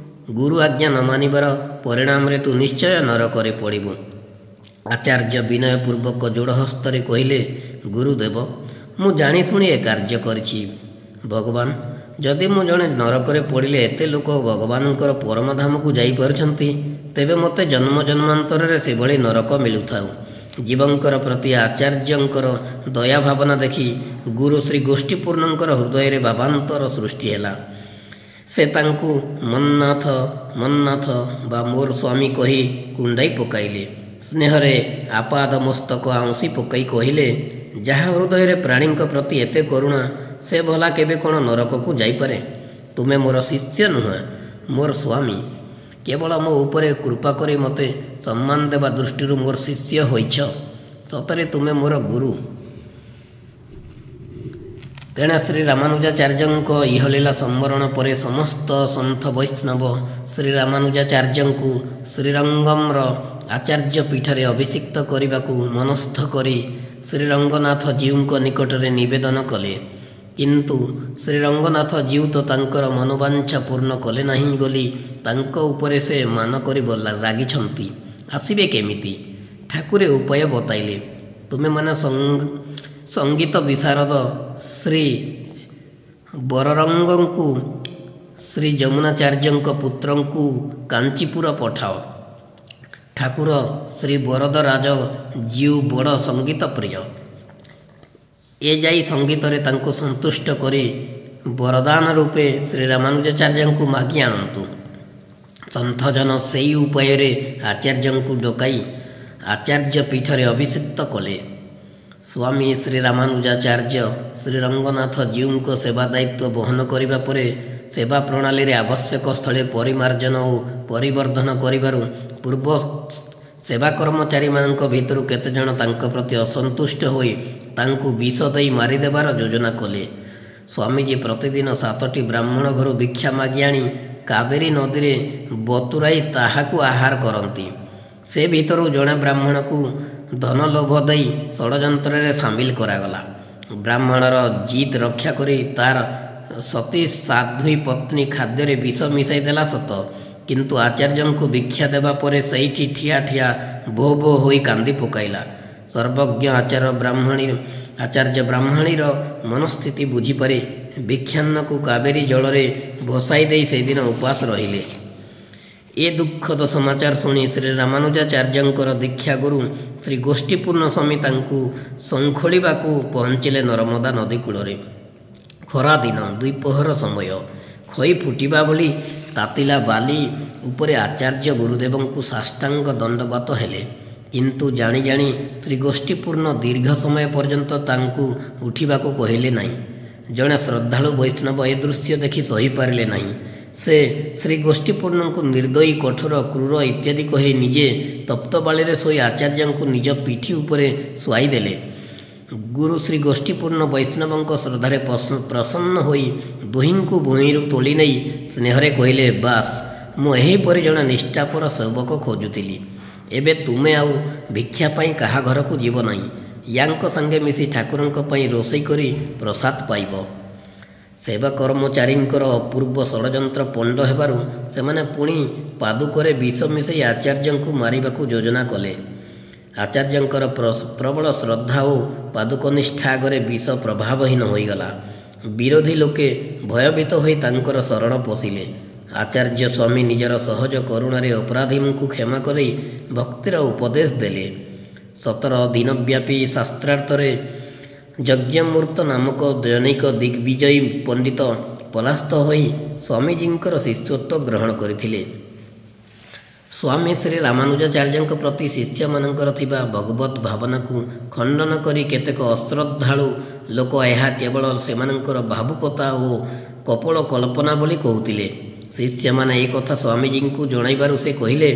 ଗୁରୁ ଆଜ୍ଞା ନ ମାନିବାର ପରିଣାମରେ ତୁ ନିଶ୍ଚୟ ନରକରେ ପଡ଼ିବୁ। ଆଚାର୍ଯ୍ୟ ବିନୟପୂର୍ବକ ଯୋଡ଼ହସ୍ତରେ କହିଲେ, ଗୁରୁଦେବ, ମୁଁ ଜାଣିଶୁଣି ଏ କାର୍ଯ୍ୟ କରିଛି। ଭଗବାନ, ଯଦି ମୁଁ ଜଣେ ନରକରେ ପଡ଼ିଲେ ଏତେ ଲୋକ ଭଗବାନଙ୍କର ପରମଧାମକୁ ଯାଇପାରୁଛନ୍ତି, ତେବେ ମୋତେ ଜନ୍ମ ଜନ୍ମାନ୍ତରରେ ସେଭଳି ନରକ ମିଳୁଥାଉ। ଜୀବଙ୍କର ପ୍ରତି ଆଚାର୍ଯ୍ୟଙ୍କର ଦୟା ଭାବନା ଦେଖି ଗୁରୁ ଶ୍ରୀ ଗୋଷ୍ଠୀପୂର୍ଣ୍ଣଙ୍କର ହୃଦୟରେ ଭାବାନ୍ତର ସୃଷ୍ଟି ହେଲା। ସେ ତାଙ୍କୁ ମନ୍ନାଥ ମନ୍ନାଥ ବା ମୋର ସ୍ୱାମୀ କହି କୁଣ୍ଡାଇ ପକାଇଲେ। ସ୍ନେହରେ ଆପାଦ ମସ୍ତକ ଆଉଁସି ପକାଇ କହିଲେ, ଯାହା ହୃଦୟରେ ପ୍ରାଣୀଙ୍କ ପ୍ରତି ଏତେ କରୁଣା, ସେ ଭଲା କେବେ କ'ଣ ନରକକୁ ଯାଇପାରେ? ତୁମେ ମୋର ଶିଷ୍ୟ ନୁହେଁ, ମୋର ସ୍ୱାମୀ। କେବଳ ମୋ ଉପରେ କୃପା କରି ମୋତେ ସମ୍ମାନ ଦେବା ଦୃଷ୍ଟିରୁ ମୋର ଶିଷ୍ୟ ହୋଇଛ। ସତରେ ତୁମେ ମୋର ଗୁରୁ। ତେଣେ ଶ୍ରୀ ରାମାନୁଜାଚାର୍ଯ୍ୟଙ୍କ ଇହଲୀଳା ସମ୍ବରଣ ପରେ ସମସ୍ତ ସନ୍ଥ ବୈଷ୍ଣବ ଶ୍ରୀ ରାମାନୁଜାଚାର୍ଯ୍ୟଙ୍କୁ ଶ୍ରୀରଙ୍ଗମର ଆଚାର୍ଯ୍ୟ ପୀଠରେ ଅଭିଷିକ୍ତ କରିବାକୁ ମନସ୍ଥ କରି ଶ୍ରୀରଙ୍ଗନାଥ ଜୀଉଙ୍କ ନିକଟରେ ନିବେଦନ କଲେ। କିନ୍ତୁ ଶ୍ରୀରଙ୍ଗନାଥ ଜୀଉ ତ ତାଙ୍କର ମନୋବାଞ୍ଛା ପୂର୍ଣ୍ଣ କଲେ ନାହିଁ ବୋଲି ତାଙ୍କ ଉପରେ ସେ ମାନ କରି ରାଗିଛନ୍ତି। ଆସିବେ କେମିତି? ଠାକୁରେ ଉପାୟ ବତାଇଲେ। ତୁମେମାନେ ସଙ୍ଗୀତ ବିଶାରଦ ଶ୍ରୀ ବରରଙ୍ଗଙ୍କୁ, ଶ୍ରୀ ଯମୁନାଚାର୍ଯ୍ୟଙ୍କ ପୁତ୍ରଙ୍କୁ କାଞ୍ଚିପୁର ପଠାଅ। ଠାକୁର ଶ୍ରୀ ବରଦରାଜ ଜୀଉ ବଡ଼ ସଙ୍ଗୀତ ପ୍ରିୟ। ଏ ଯାଇ ସଙ୍ଗୀତରେ ତାଙ୍କୁ ସନ୍ତୁଷ୍ଟ କରି ବରଦାନ ରୂପେ ଶ୍ରୀ ରାମାନୁଜାଚାର୍ଯ୍ୟଙ୍କୁ ମାଗି ଆଣନ୍ତୁ। ସନ୍ଥଜନ ସେଇ ଉପାୟରେ ଆଚାର୍ଯ୍ୟଙ୍କୁ ଡକାଇ ଆଚାର୍ଯ୍ୟ ପୀଠରେ ଅଭିଷିକ୍ତ କଲେ। ସ୍ୱାମୀ ଶ୍ରୀ ରାମାନୁଜାଚାର୍ଯ୍ୟ ଶ୍ରୀ ରଙ୍ଗନାଥ ଜୀଉଙ୍କ ସେବା ଦାୟିତ୍ୱ ବହନ କରିବା ପରେ ସେବା ପ୍ରଣାଳୀରେ ଆବଶ୍ୟକ ସ୍ଥଳେ ପରିମାର୍ଜନ ଓ ପରିବର୍ଦ୍ଧନ କରିବାରୁ ପୂର୍ବ ସେବା କର୍ମଚାରୀମାନଙ୍କ ଭିତରୁ କେତେଜଣ ତାଙ୍କ ପ୍ରତି ଅସନ୍ତୁଷ୍ଟ ହୋଇ ତାଙ୍କୁ ବିଷ ଦେଇ ମାରିଦେବାର ଯୋଜନା କଲେ। ସ୍ୱାମୀଜୀ ପ୍ରତିଦିନ 7ଟି ବ୍ରାହ୍ମଣ ଘରୁ ଭିକ୍ଷା ମାଗି ଆଣି କାବେରୀ ନଦୀରେ ବତୁରାଇ ତାହାକୁ ଆହାର କରନ୍ତି। ସେ ଭିତରୁ ଜଣେ ବ୍ରାହ୍ମଣକୁ ଧନ ଲୋଭ ଦେଇ ଷଡ଼ଯନ୍ତ୍ରରେ ସାମିଲ କରାଗଲା। ବ୍ରାହ୍ମଣର ଜିଦ୍ ରକ୍ଷା କରି ତାର ସତୀ ସାଧ୍ୱୀ ପତ୍ନୀ ଖାଦ୍ୟରେ ବିଷ ମିଶାଇ ଦେଲା ସତ, କିନ୍ତୁ ଆଚାର୍ଯ୍ୟଙ୍କୁ ଭିକ୍ଷା ଦେବା ପରେ ସେଇଠି ଠିଆ ଠିଆ ଭୋ ଭୋ ହୋଇ କାନ୍ଦି ପକାଇଲା। ସର୍ବଜ୍ଞ ଆଚାର୍ଯ୍ୟ ବ୍ରାହ୍ମଣୀର ମନସ୍ଥିତି ବୁଝିପାରି ଭିକ୍ଷାନ୍ନକୁ କାବେରୀ ଜଳରେ ଭସାଇ ଦେଇ ସେଦିନ ଉପାସ ରହିଲେ। ଏ ଦୁଃଖଦ ସମାଚାର ଶୁଣି ଶ୍ରୀ ରାମାନୁଜାଚାର୍ଯ୍ୟଙ୍କର ଦୀକ୍ଷାଗୁରୁ ଶ୍ରୀ ଗୋଷ୍ଠୀପୂର୍ଣ୍ଣ ସ୍ୱାମୀ ତାଙ୍କୁ ଶଙ୍ଖୋଳିବାକୁ ପହଞ୍ଚିଲେ ନର୍ମଦା ନଦୀ କୂଳରେ। ଖରାଦିନ ଦ୍ୱିପହର ସମୟ। ଖଇ ଫୁଟିବା ଭଳି ତାତିଲା ବାଲି ଉପରେ ଆଚାର୍ଯ୍ୟ ଗୁରୁଦେବଙ୍କୁ ସାଷ୍ଟାଙ୍ଗ ଦଣ୍ଡବତ ହେଲେ। କିନ୍ତୁ ଜାଣି ଜାଣି ଶ୍ରୀ ଗୋଷ୍ଠୀପୂର୍ଣ୍ଣ ଦୀର୍ଘ ସମୟ ପର୍ଯ୍ୟନ୍ତ ତାଙ୍କୁ ଉଠିବାକୁ କହିଲେ ନାହିଁ। ଜଣେ ଶ୍ରଦ୍ଧାଳୁ ବୈଷ୍ଣବ ଏ ଦୃଶ୍ୟ ଦେଖି ସହିପାରିଲେ ନାହିଁ। ସେ ଶ୍ରୀ ଗୋଷ୍ଠୀପୂର୍ଣ୍ଣଙ୍କୁ ନିର୍ଦ୍ଦୟୀ, କଠୋର, କ୍ରୂର ଇତ୍ୟାଦି କହି ନିଜେ ତପ୍ତବାଳିରେ ଶୋଇ ଆଚାର୍ଯ୍ୟଙ୍କୁ ନିଜ ପିଠି ଉପରେ ଶୁଆଇ ଦେଲେ। ଗୁରୁ ଶ୍ରୀ ଗୋଷ୍ଠୀପୂର୍ଣ୍ଣ ବୈଷ୍ଣବଙ୍କ ଶ୍ରଦ୍ଧାରେ ପ୍ରସନ୍ନ ହୋଇ ଦୁହିଁଙ୍କୁ ଭୂଇଁରୁ ତୋଳି ନେଇ ସ୍ନେହରେ କହିଲେ, ବାସ୍, ମୁଁ ଏହିପରି ଜଣେ ନିଷ୍ଠାପର ସେବକ ଖୋଜୁଥିଲି। ଏବେ ତୁମେ ଆଉ ଭିକ୍ଷା ପାଇଁ କାହା ଘରକୁ ଯିବ ନାହିଁ। ୟାଙ୍କ ସାଙ୍ଗେ ମିଶି ଠାକୁରଙ୍କ ପାଇଁ ରୋଷେଇ କରି ପ୍ରସାଦ ପାଇବ। ସେବା କର୍ମଚାରୀଙ୍କର ଅପୂର୍ବ ଷଡ଼ଯନ୍ତ୍ର ପଣ୍ଡ ହେବାରୁ ସେମାନେ ପୁଣି ପାଦୁକରେ ବିଷ ମିଶାଇ ଆଚାର୍ଯ୍ୟଙ୍କୁ ମାରିବାକୁ ଯୋଜନା କଲେ। ଆଚାର୍ଯ୍ୟଙ୍କର ପ୍ରବଳ ଶ୍ରଦ୍ଧା ଓ ପାଦୁକନିଷ୍ଠା ଆଗରେ ବିଷ ପ୍ରଭାବହୀନ ହୋଇଗଲା। ବିରୋଧୀ ଲୋକେ ଭୟଭୀତ ହୋଇ ତାଙ୍କର ଶରଣ ପଶିଲେ। ଆଚାର୍ଯ୍ୟ ସ୍ୱାମୀ ନିଜର ସହଜ କରୁଣାରେ ଅପରାଧୀଙ୍କୁ କ୍ଷମା କରି ଭକ୍ତିର ଉପଦେଶ ଦେଲେ। 17 ଦିନବ୍ୟାପୀ ଶାସ୍ତ୍ରାର୍ଥରେ ଯଜ୍ଞମୂର୍ତ୍ତ ନାମକ ଜନୈକ ଦିଗ୍ବିଜୟୀ ପଣ୍ଡିତ ପରାସ୍ତ ହୋଇ ସ୍ୱାମୀଜୀଙ୍କର ଶିଷ୍ୟତ୍ୱ ଗ୍ରହଣ କରିଥିଲେ। ସ୍ୱାମୀ ଶ୍ରୀ ରାମାନୁଜାଚାର୍ଯ୍ୟଙ୍କ ପ୍ରତି ଶିଷ୍ୟମାନଙ୍କର ଥିବା ଭଗବତ ଭାବନାକୁ ଖଣ୍ଡନ କରି କେତେକ ଅଶ୍ରଦ୍ଧାଳୁ ଲୋକ ଏହା କେବଳ ସେମାନଙ୍କର ଭାବୁକତା ଓ କପୋଳ କଳ୍ପନା ବୋଲି କହୁଥିଲେ। ଶିଷ୍ୟମାନେ ଏ କଥା ସ୍ୱାମୀଜୀଙ୍କୁ ଜଣାଇବାରୁ ସେ କହିଲେ,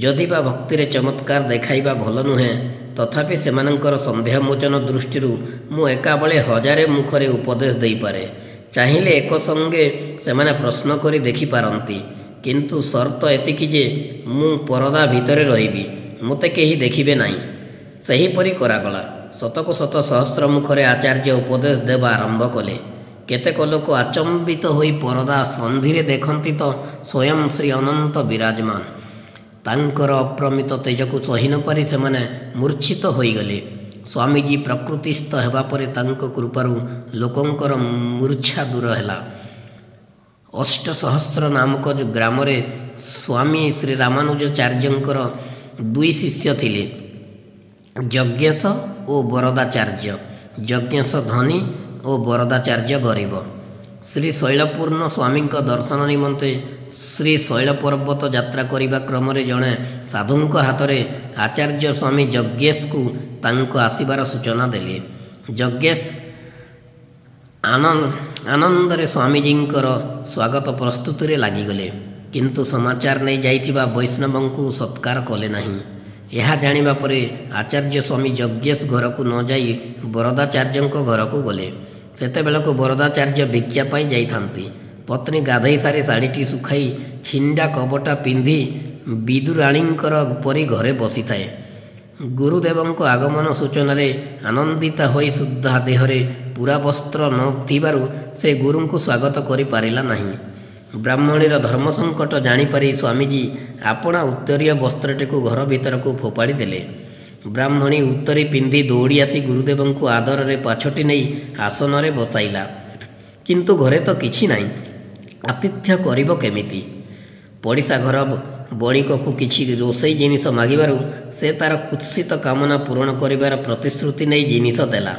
ଯଦି ବା ଭକ୍ତିରେ ଚମତ୍କାର ଦେଖାଇବା ଭଲ ନୁହେଁ, ତଥାପି ସେମାନଙ୍କର ସନ୍ଦେହମୋଚନ ଦୃଷ୍ଟିରୁ ମୁଁ ଏକାବେଳେ 1000 ମୁଖରେ ଉପଦେଶ ଦେଇପାରେ। ଚାହିଁଲେ ଏକ ସଙ୍ଗେ ସେମାନେ ପ୍ରଶ୍ନ କରି ଦେଖିପାରନ୍ତି, କିନ୍ତୁ ସର୍ତ୍ତ ଏତିକି ଯେ ମୁଁ ପରଦା ଭିତରେ ରହିବି, ମୋତେ କେହି ଦେଖିବେ ନାହିଁ। ସେହିପରି କରାଗଲା। ଶତକୁ ଶତ ସହସ୍ର ମୁଖରେ ଆଚାର୍ଯ୍ୟ ଉପଦେଶ ଦେବା ଆରମ୍ଭ କଲେ। କେତେକ ଲୋକ ଆଚମ୍ବିତ ହୋଇ ପରଦା ସନ୍ଧିରେ ଦେଖନ୍ତି ତ ସ୍ୱୟଂ ଶ୍ରୀ ଅନନ୍ତ ବିରାଜମାନ। ତାଙ୍କର ଅପ୍ରମିତ ତେଜକୁ ସହି ନପାରି ସେମାନେ ମୂର୍ଚ୍ଛିତ ହୋଇଗଲେ। ସ୍ୱାମୀଜୀ ପ୍ରକୃତିସ୍ଥ ହେବା ପରେ ତାଙ୍କ କୃପାରୁ ଲୋକଙ୍କର ମୂର୍ଚ୍ଛା ଦୂର ହେଲା। ଅଷ୍ଟସହସ୍ର ନାମକ ଗ୍ରାମରେ ସ୍ୱାମୀ ଶ୍ରୀ ରାମାନୁଜାଚାର୍ଯ୍ୟଙ୍କର 2 ଶିଷ୍ୟ ଥିଲେ, ଯଜ୍ଞେଶ ଓ ବରଦାଚାର୍ଯ୍ୟ। ଯଜ୍ଞେଶ ଧନୀ ଓ ବରଦାଚାର୍ଯ୍ୟ ଗରିବ। ଶ୍ରୀ ଶୈଳପୂର୍ଣ୍ଣ ସ୍ୱାମୀଙ୍କ ଦର୍ଶନ ନିମନ୍ତେ ଶ୍ରୀ ଶୈଳ ପର୍ବତ ଯାତ୍ରା କରିବା କ୍ରମରେ ଜଣେ ସାଧୁଙ୍କ ହାତରେ ଆଚାର୍ଯ୍ୟ ସ୍ୱାମୀ ଯଜ୍ଞେଶକୁ ତାଙ୍କ ଆସିବାର ସୂଚନା ଦେଲେ। ଯଜ୍ଞେଶ ଆନନ୍ଦରେ ସ୍ୱାମୀଜୀଙ୍କର ସ୍ୱାଗତ ପ୍ରସ୍ତୁତିରେ ଲାଗିଗଲେ, କିନ୍ତୁ ସମାଚାର ନେଇ ଯାଇଥିବା ବୈଷ୍ଣବଙ୍କୁ ସତ୍କାର କଲେ ନାହିଁ। ଏହା ଜାଣିବା ପରେ ଆଚାର୍ଯ୍ୟ ସ୍ୱାମୀ ଯଜ୍ଞେଶ ଘରକୁ ନ ଯାଇ ବରଦାଚାର୍ଯ୍ୟଙ୍କ ଘରକୁ ଗଲେ। ସେତେବେଳକୁ ବରଦାଚାର୍ଯ୍ୟ ଭିକ୍ଷା ପାଇଁ ଯାଇଥାନ୍ତି। ପତ୍ନୀ ଗାଧୋଇ ସାରି ଶାଢ଼ୀଟି ଶୁଖାଇ ଛିଣ୍ଡା କବଟା ପିନ୍ଧି ବିଦୁରାଣୀଙ୍କର ପରି ଘରେ ବସିଥାଏ। ଗୁରୁଦେବଙ୍କ ଆଗମନ ସୂଚନାରେ ଆନନ୍ଦିତା ହୋଇ ସୁଦ୍ଧା ଦେହରେ ପୂରା ବସ୍ତ୍ର ନଥିବାରୁ ସେ ଗୁରୁଙ୍କୁ ସ୍ୱାଗତ କରିପାରିଲା ନାହିଁ। ବ୍ରାହ୍ମଣୀର ଧର୍ମ ସଙ୍କଟ ଜାଣିପାରି ସ୍ୱାମୀଜୀ ଆପଣା ଉତ୍ତରୀୟ ବସ୍ତ୍ରଟିକୁ ଘର ଭିତରକୁ ଫୋପାଡ଼ି ଦେଲେ। ବ୍ରାହ୍ମଣୀ ଉତ୍ତରୀ ପିନ୍ଧି ଦୌଡ଼ି ଆସି ଗୁରୁଦେବଙ୍କୁ ଆଦରରେ ପାଛୋଟି ନେଇ ଆସନରେ ବସାଇଲା। କିନ୍ତୁ ଘରେ ତ କିଛି ନାହିଁ, ଆତିଥ୍ୟ କରିବ କେମିତି? ପଡ଼ିଶା ଘର ବଣିକକୁ କିଛି ରୋଷେଇ ଜିନିଷ ମାଗିବାରୁ ସେ ତା'ର କୁତ୍ସିତ କାମନା ପୂରଣ କରିବାର ପ୍ରତିଶ୍ରୁତି ନେଇ ଜିନିଷ ଦେଲା।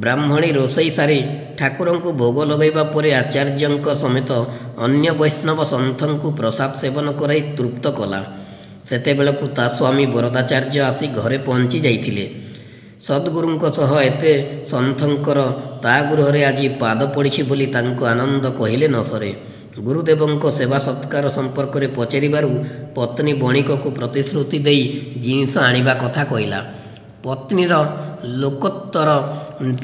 ବ୍ରାହ୍ମଣୀ ରୋଷେଇ ସାରି ଠାକୁରଙ୍କୁ ଭୋଗ ଲଗାଇବା ପରେ ଆଚାର୍ଯ୍ୟଙ୍କ ସମେତ ଅନ୍ୟ ବୈଷ୍ଣବ ସନ୍ଥଙ୍କୁ ପ୍ରସାଦ ସେବନ କରାଇ ତୃପ୍ତ କଲା। ସେତେବେଳକୁ ତା ସ୍ୱାମୀ ବରଦାଚାର୍ଯ୍ୟ ଆସି ଘରେ ପହଞ୍ଚି ଯାଇଥିଲେ। ସଦ୍ଗୁରୁଙ୍କ ସହ ଏତେ ସନ୍ଥଙ୍କର ତା ଗୃହରେ ଆଜି ପାଦ ପଡ଼ିଛି ବୋଲି ତାଙ୍କ ଆନନ୍ଦ କହିଲେ ନ ସରେ। ଗୁରୁଦେବଙ୍କ ସେବା ସତ୍କାର ସମ୍ପର୍କରେ ପଚାରିବାରୁ ପତ୍ନୀ ବଣିକକୁ ପ୍ରତିଶ୍ରୁତି ଦେଇ ଜିନିଷ ଆଣିବା କଥା କହିଲା। ପତ୍ନୀର ଲୋକୋତ୍ତର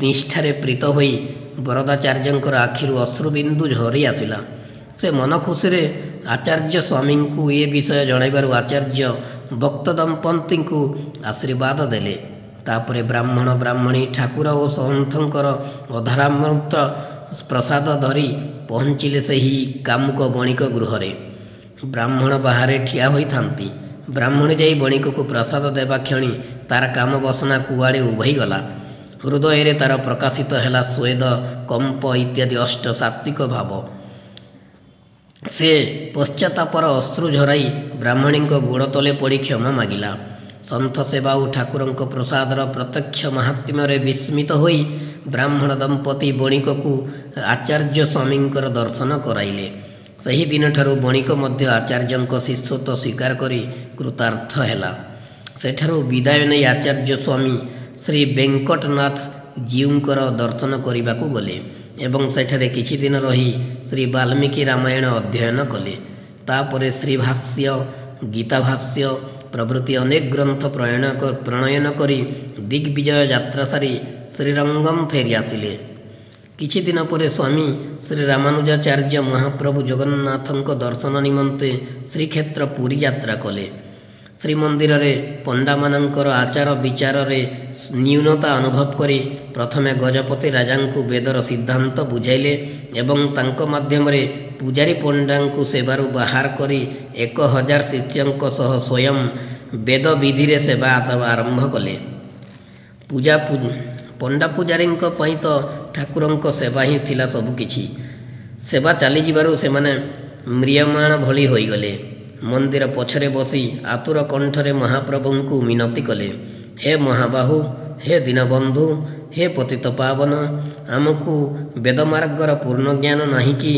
ନିଷ୍ଠାରେ ପ୍ରୀତ ହୋଇ ବରଦାଚାର୍ଯ୍ୟଙ୍କର ଆଖିରୁ ଅଶ୍ରୁବିନ୍ଦୁ ଝରି ଆସିଲା। ସେ ମନ ଖୁସିରେ ଆଚାର୍ଯ୍ୟ ସ୍ୱାମୀଙ୍କୁ ଏ ବିଷୟ ଜଣାଇବାରୁ ଆଚାର୍ଯ୍ୟ ଭକ୍ତ ଦମ୍ପତିଙ୍କୁ ଆଶୀର୍ବାଦ ଦେଲେ। ତାପରେ ବ୍ରାହ୍ମଣ ବ୍ରାହ୍ମଣୀ ଠାକୁର ଓ ସନ୍ଥଙ୍କର ଅଧରାମୃତ ପ୍ରସାଦ ଧରି ପହଞ୍ଚିଲେ ସେହି କାମୁକ ବଣିକ ଗୃହରେ। ବ୍ରାହ୍ମଣ ବାହାରେ ଠିଆ ହୋଇଥାନ୍ତି। ବ୍ରାହ୍ମଣୀ ଯାଇ ବଣିକକୁ ପ୍ରସାଦ ଦେବା କ୍ଷଣି ତାର କାମ ବାସନା କୁଆଡ଼େ ଉଭେଇଗଲା। ହୃଦୟରେ ତାର ପ୍ରକାଶିତ ହେଲା ସ୍ୱେଦ, କମ୍ପ ଇତ୍ୟାଦି ଅଷ୍ଟ ସାତ୍ତ୍ୱିକ ଭାବ। ସେ ପଶ୍ଚାତାପର ଅଶ୍ରୁ ଝରାଇ ବ୍ରାହ୍ମଣୀଙ୍କ ଗୋଡ଼ ତଳେ ପଡ଼ି କ୍ଷମା ମାଗିଲା। ସନ୍ଥ ସେବା ଓ ଠାକୁରଙ୍କ ପ୍ରସାଦର ପ୍ରତ୍ୟକ୍ଷ ମାହାତ୍ମ୍ୟରେ ବିସ୍ମିତ ହୋଇ ବ୍ରାହ୍ମଣ ଦମ୍ପତି ବଣିକକୁ ଆଚାର୍ଯ୍ୟ ସ୍ୱାମୀଙ୍କର ଦର୍ଶନ କରାଇଲେ। ସେହି ଦିନଠାରୁ ବଣିକ ମଧ୍ୟ ଆଚାର୍ଯ୍ୟଙ୍କ ଶିଷ୍ୟତ୍ୱ ସ୍ୱୀକାର କରି କୃତାର୍ଥ ହେଲା। ସେଠାରୁ ବିଦାୟ ନେଇ ଆଚାର୍ଯ୍ୟ ସ୍ୱାମୀ ଶ୍ରୀ ଭେଙ୍କଟନାଥ ଜୀଉଙ୍କର ଦର୍ଶନ କରିବାକୁ ଗଲେ ଏବଂ ସେଠାରେ କିଛି ଦିନ ରହି ଶ୍ରୀ ବାଲ୍ମୀକି ରାମାୟଣ ଅଧ୍ୟୟନ କଲେ। ତାପରେ ଶ୍ରୀଭାଷ୍ୟ, ଗୀତାଭାଷ୍ୟ ପ୍ରଭୃତି ଅନେକ ଗ୍ରନ୍ଥ ପ୍ରଣୟନ କରି ଦିଗ୍ବିଜୟ ଯାତ୍ରା ସାରି ଶ୍ରୀରଙ୍ଗମ ଫେରି ଆସିଲେ। କିଛି ଦିନ ପରେ ସ୍ୱାମୀ ଶ୍ରୀ ରାମାନୁଜାଚାର୍ଯ୍ୟ ମହାପ୍ରଭୁ ଜଗନ୍ନାଥଙ୍କ ଦର୍ଶନ ନିମନ୍ତେ ଶ୍ରୀକ୍ଷେତ୍ର ପୁରୀ ଯାତ୍ରା କଲେ। ଶ୍ରୀମନ୍ଦିରରେ ପଣ୍ଡାମାନଙ୍କର ଆଚାର ବିଚାରରେ ନ୍ୟୁନତା ଅନୁଭବ କରି ପ୍ରଥମେ ଗଜପତି ରାଜାଙ୍କୁ ବେଦର ସିଦ୍ଧାନ୍ତ ବୁଝାଇଲେ ଏବଂ ତାଙ୍କ ମାଧ୍ୟମରେ ପୂଜାରୀ ପଣ୍ଡାଙ୍କୁ ସେବାରୁ ବାହାର କରି 1000 ଶିଷ୍ୟଙ୍କ ସହ ସ୍ୱୟଂ ବେଦ ବିଧିରେ ସେବା ଆରମ୍ଭ କଲେ। ପୂଜା ପଣ୍ଡା ପୂଜାରୀଙ୍କ ପାଇଁ ତ ଠାକୁରଙ୍କ ସେବା ହିଁ ଥିଲା ସବୁକିଛି। ସେବା ଚାଲିଯିବାରୁ ସେମାନେ ମ୍ରିୟମାଣ ଭଳି ହୋଇଗଲେ। ମନ୍ଦିର ପଛରେ ବସି ଆତୁର କଣ୍ଠରେ ମହାପ୍ରଭୁଙ୍କୁ ମିନତି କଲେ, ହେ ମହାବାହୁ, ହେ ଦୀନବନ୍ଧୁ, ହେ ପତିତପାବନ, ଆମକୁ ବେଦମାର୍ଗର ପୂର୍ଣ୍ଣ ଜ୍ଞାନ ନାହିଁ କି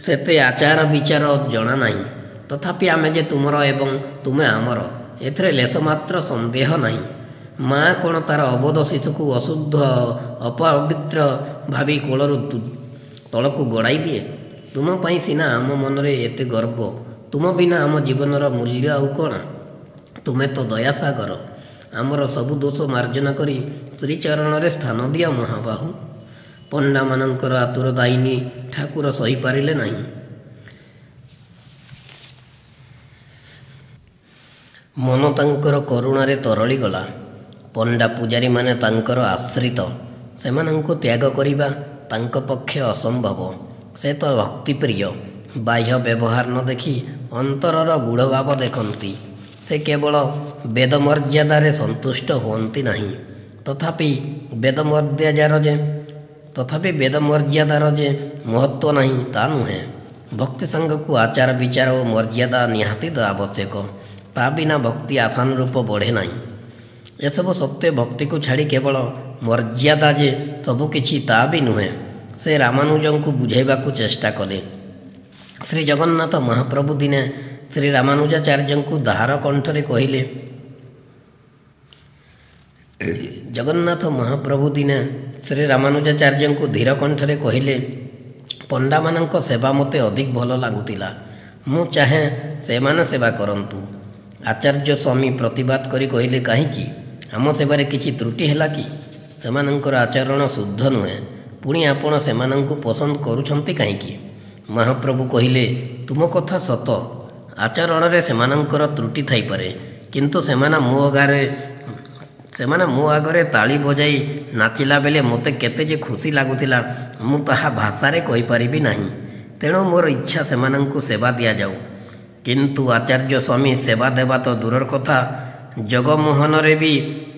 ସେତେ ଆଚାର ବିଚାର ଜଣା ନାହିଁ। ତଥାପି ଆମେ ଯେ ତୁମର ଏବଂ ତୁମେ ଆମର, ଏଥିରେ ଲେଶମାତ୍ର ସନ୍ଦେହ ନାହିଁ। ମା କ'ଣ ତା'ର ଅବୋଧ ଶିଶୁକୁ ଅଶୁଦ୍ଧ ଅପବିତ୍ର ଭାବି କୋଳରୁ ତଳକୁ ଗଡ଼ାଇ ଦିଏ? ତୁମ ପାଇଁ ସିନା ଆମ ମନରେ ଏତେ ଗର୍ବ। ତୁମ ବିନା ଆମ ଜୀବନର ମୂଲ୍ୟ ଆଉ କ'ଣ? ତୁମେ ତ ଦୟାସାଗର। ଆମର ସବୁ ଦୋଷ ମାର୍ଜନା କରି ଶ୍ରୀଚରଣରେ ସ୍ଥାନ ଦିଅ ମହାବାହୁ। ପଣ୍ଡାମାନଙ୍କର ଆତୁର ଦାୟିନୀ ଠାକୁର ସହିପାରିଲେ ନାହିଁ। ମନ ତାଙ୍କର କରୁଣାରେ ତରଳିଗଲା। ପଣ୍ଡା ପୂଜାରୀମାନେ ତାଙ୍କର ଆଶ୍ରିତ। ସେମାନଙ୍କୁ ତ୍ୟାଗ କରିବା ତାଙ୍କ ପକ୍ଷେ ଅସମ୍ଭବ। ସେ ତ ଭକ୍ତିପ୍ରିୟ। ବାହ୍ୟ ବ୍ୟବହାର ନ ଦେଖି ଅନ୍ତରର ଗୂଢ଼ଭାବ ଦେଖନ୍ତି। ସେ କେବଳ ବେଦମର୍ଯ୍ୟାଦାରେ ସନ୍ତୁଷ୍ଟ ହୁଅନ୍ତି ନାହିଁ। ତଥାପି ବେଦମର୍ଯ୍ୟାଦାର ଯେ ମହତ୍ତ୍ୱ ନାହିଁ ତା ନୁହେଁ। ଭକ୍ତି ସାଙ୍ଗକୁ ଆଚାର ବିଚାର ଓ ମର୍ଯ୍ୟାଦା ନିହାତି ଆବଶ୍ୟକ। ତା ବିନା ଭକ୍ତି ଆଶାନୁରୂପ ବଢ଼େ ନାହିଁ। ଏସବୁ ସତ୍ତ୍ୱେ ଭକ୍ତିକୁ ଛାଡ଼ି କେବଳ ମର୍ଯ୍ୟାଦା ଯେ ସବୁକିଛି ତା ବି ନୁହେଁ। ସେ ରାମାନୁଜଙ୍କୁ ବୁଝାଇବାକୁ ଚେଷ୍ଟା କଲେ। ଶ୍ରୀ ଜଗନ୍ନାଥ ମହାପ୍ରଭୁ ଦିନେ ଶ୍ରୀ ରାମାନୁଜାଚାର୍ଯ୍ୟଙ୍କୁ ଦାହାର କଣ୍ଠରେ କହିଲେ, ଜଗନ୍ନାଥ ମହାପ୍ରଭୁ ଦିନେ ଶ୍ରୀ ରାମାନୁଜାଚାର୍ଯ୍ୟଙ୍କୁ ଧୀର କଣ୍ଠରେ କହିଲେ, ପଣ୍ଡାମାନଙ୍କ ସେବା ମୋତେ ଅଧିକ ଭଲ ଲାଗୁଥିଲା। ମୁଁ ଚାହେଁ ସେମାନେ ସେବା କରନ୍ତୁ। ଆଚାର୍ଯ୍ୟ ସ୍ୱାମୀ ପ୍ରତିବାଦ କରି କହିଲେ, କାହିଁକି? ଆମ ସେବାରେ କିଛି ତ୍ରୁଟି ହେଲା କି? ସେମାନଙ୍କର ଆଚରଣ ଶୁଦ୍ଧ ନୁହେଁ, ପୁଣି ଆପଣ ସେମାନଙ୍କୁ ପସନ୍ଦ କରୁଛନ୍ତି କାହିଁକି? ମହାପ୍ରଭୁ କହିଲେ, ତୁମ କଥା ସତ। ଆଚରଣରେ ସେମାନଙ୍କର ତ୍ରୁଟି ଥାଇପାରେ, କିନ୍ତୁ ସେମାନେ ମୋ ଆଗରେ ତାଳି ବଜାଇ ନାଚିଲା ବେଳେ ମୋତେ କେତେ ଯେ ଖୁସି ଲାଗୁଥିଲା, ମୁଁ ତାହା ଭାଷାରେ କହିପାରିବି ନାହିଁ। ତେଣୁ ମୋର ଇଚ୍ଛା ସେମାନଙ୍କୁ ସେବା ଦିଆଯାଉ। କିନ୍ତୁ ଆଚାର୍ଯ୍ୟ ସ୍ୱାମୀ ସେବା ଦେବା ତ ଦୂରର କଥା, ଜଗମୋହନରେ ବି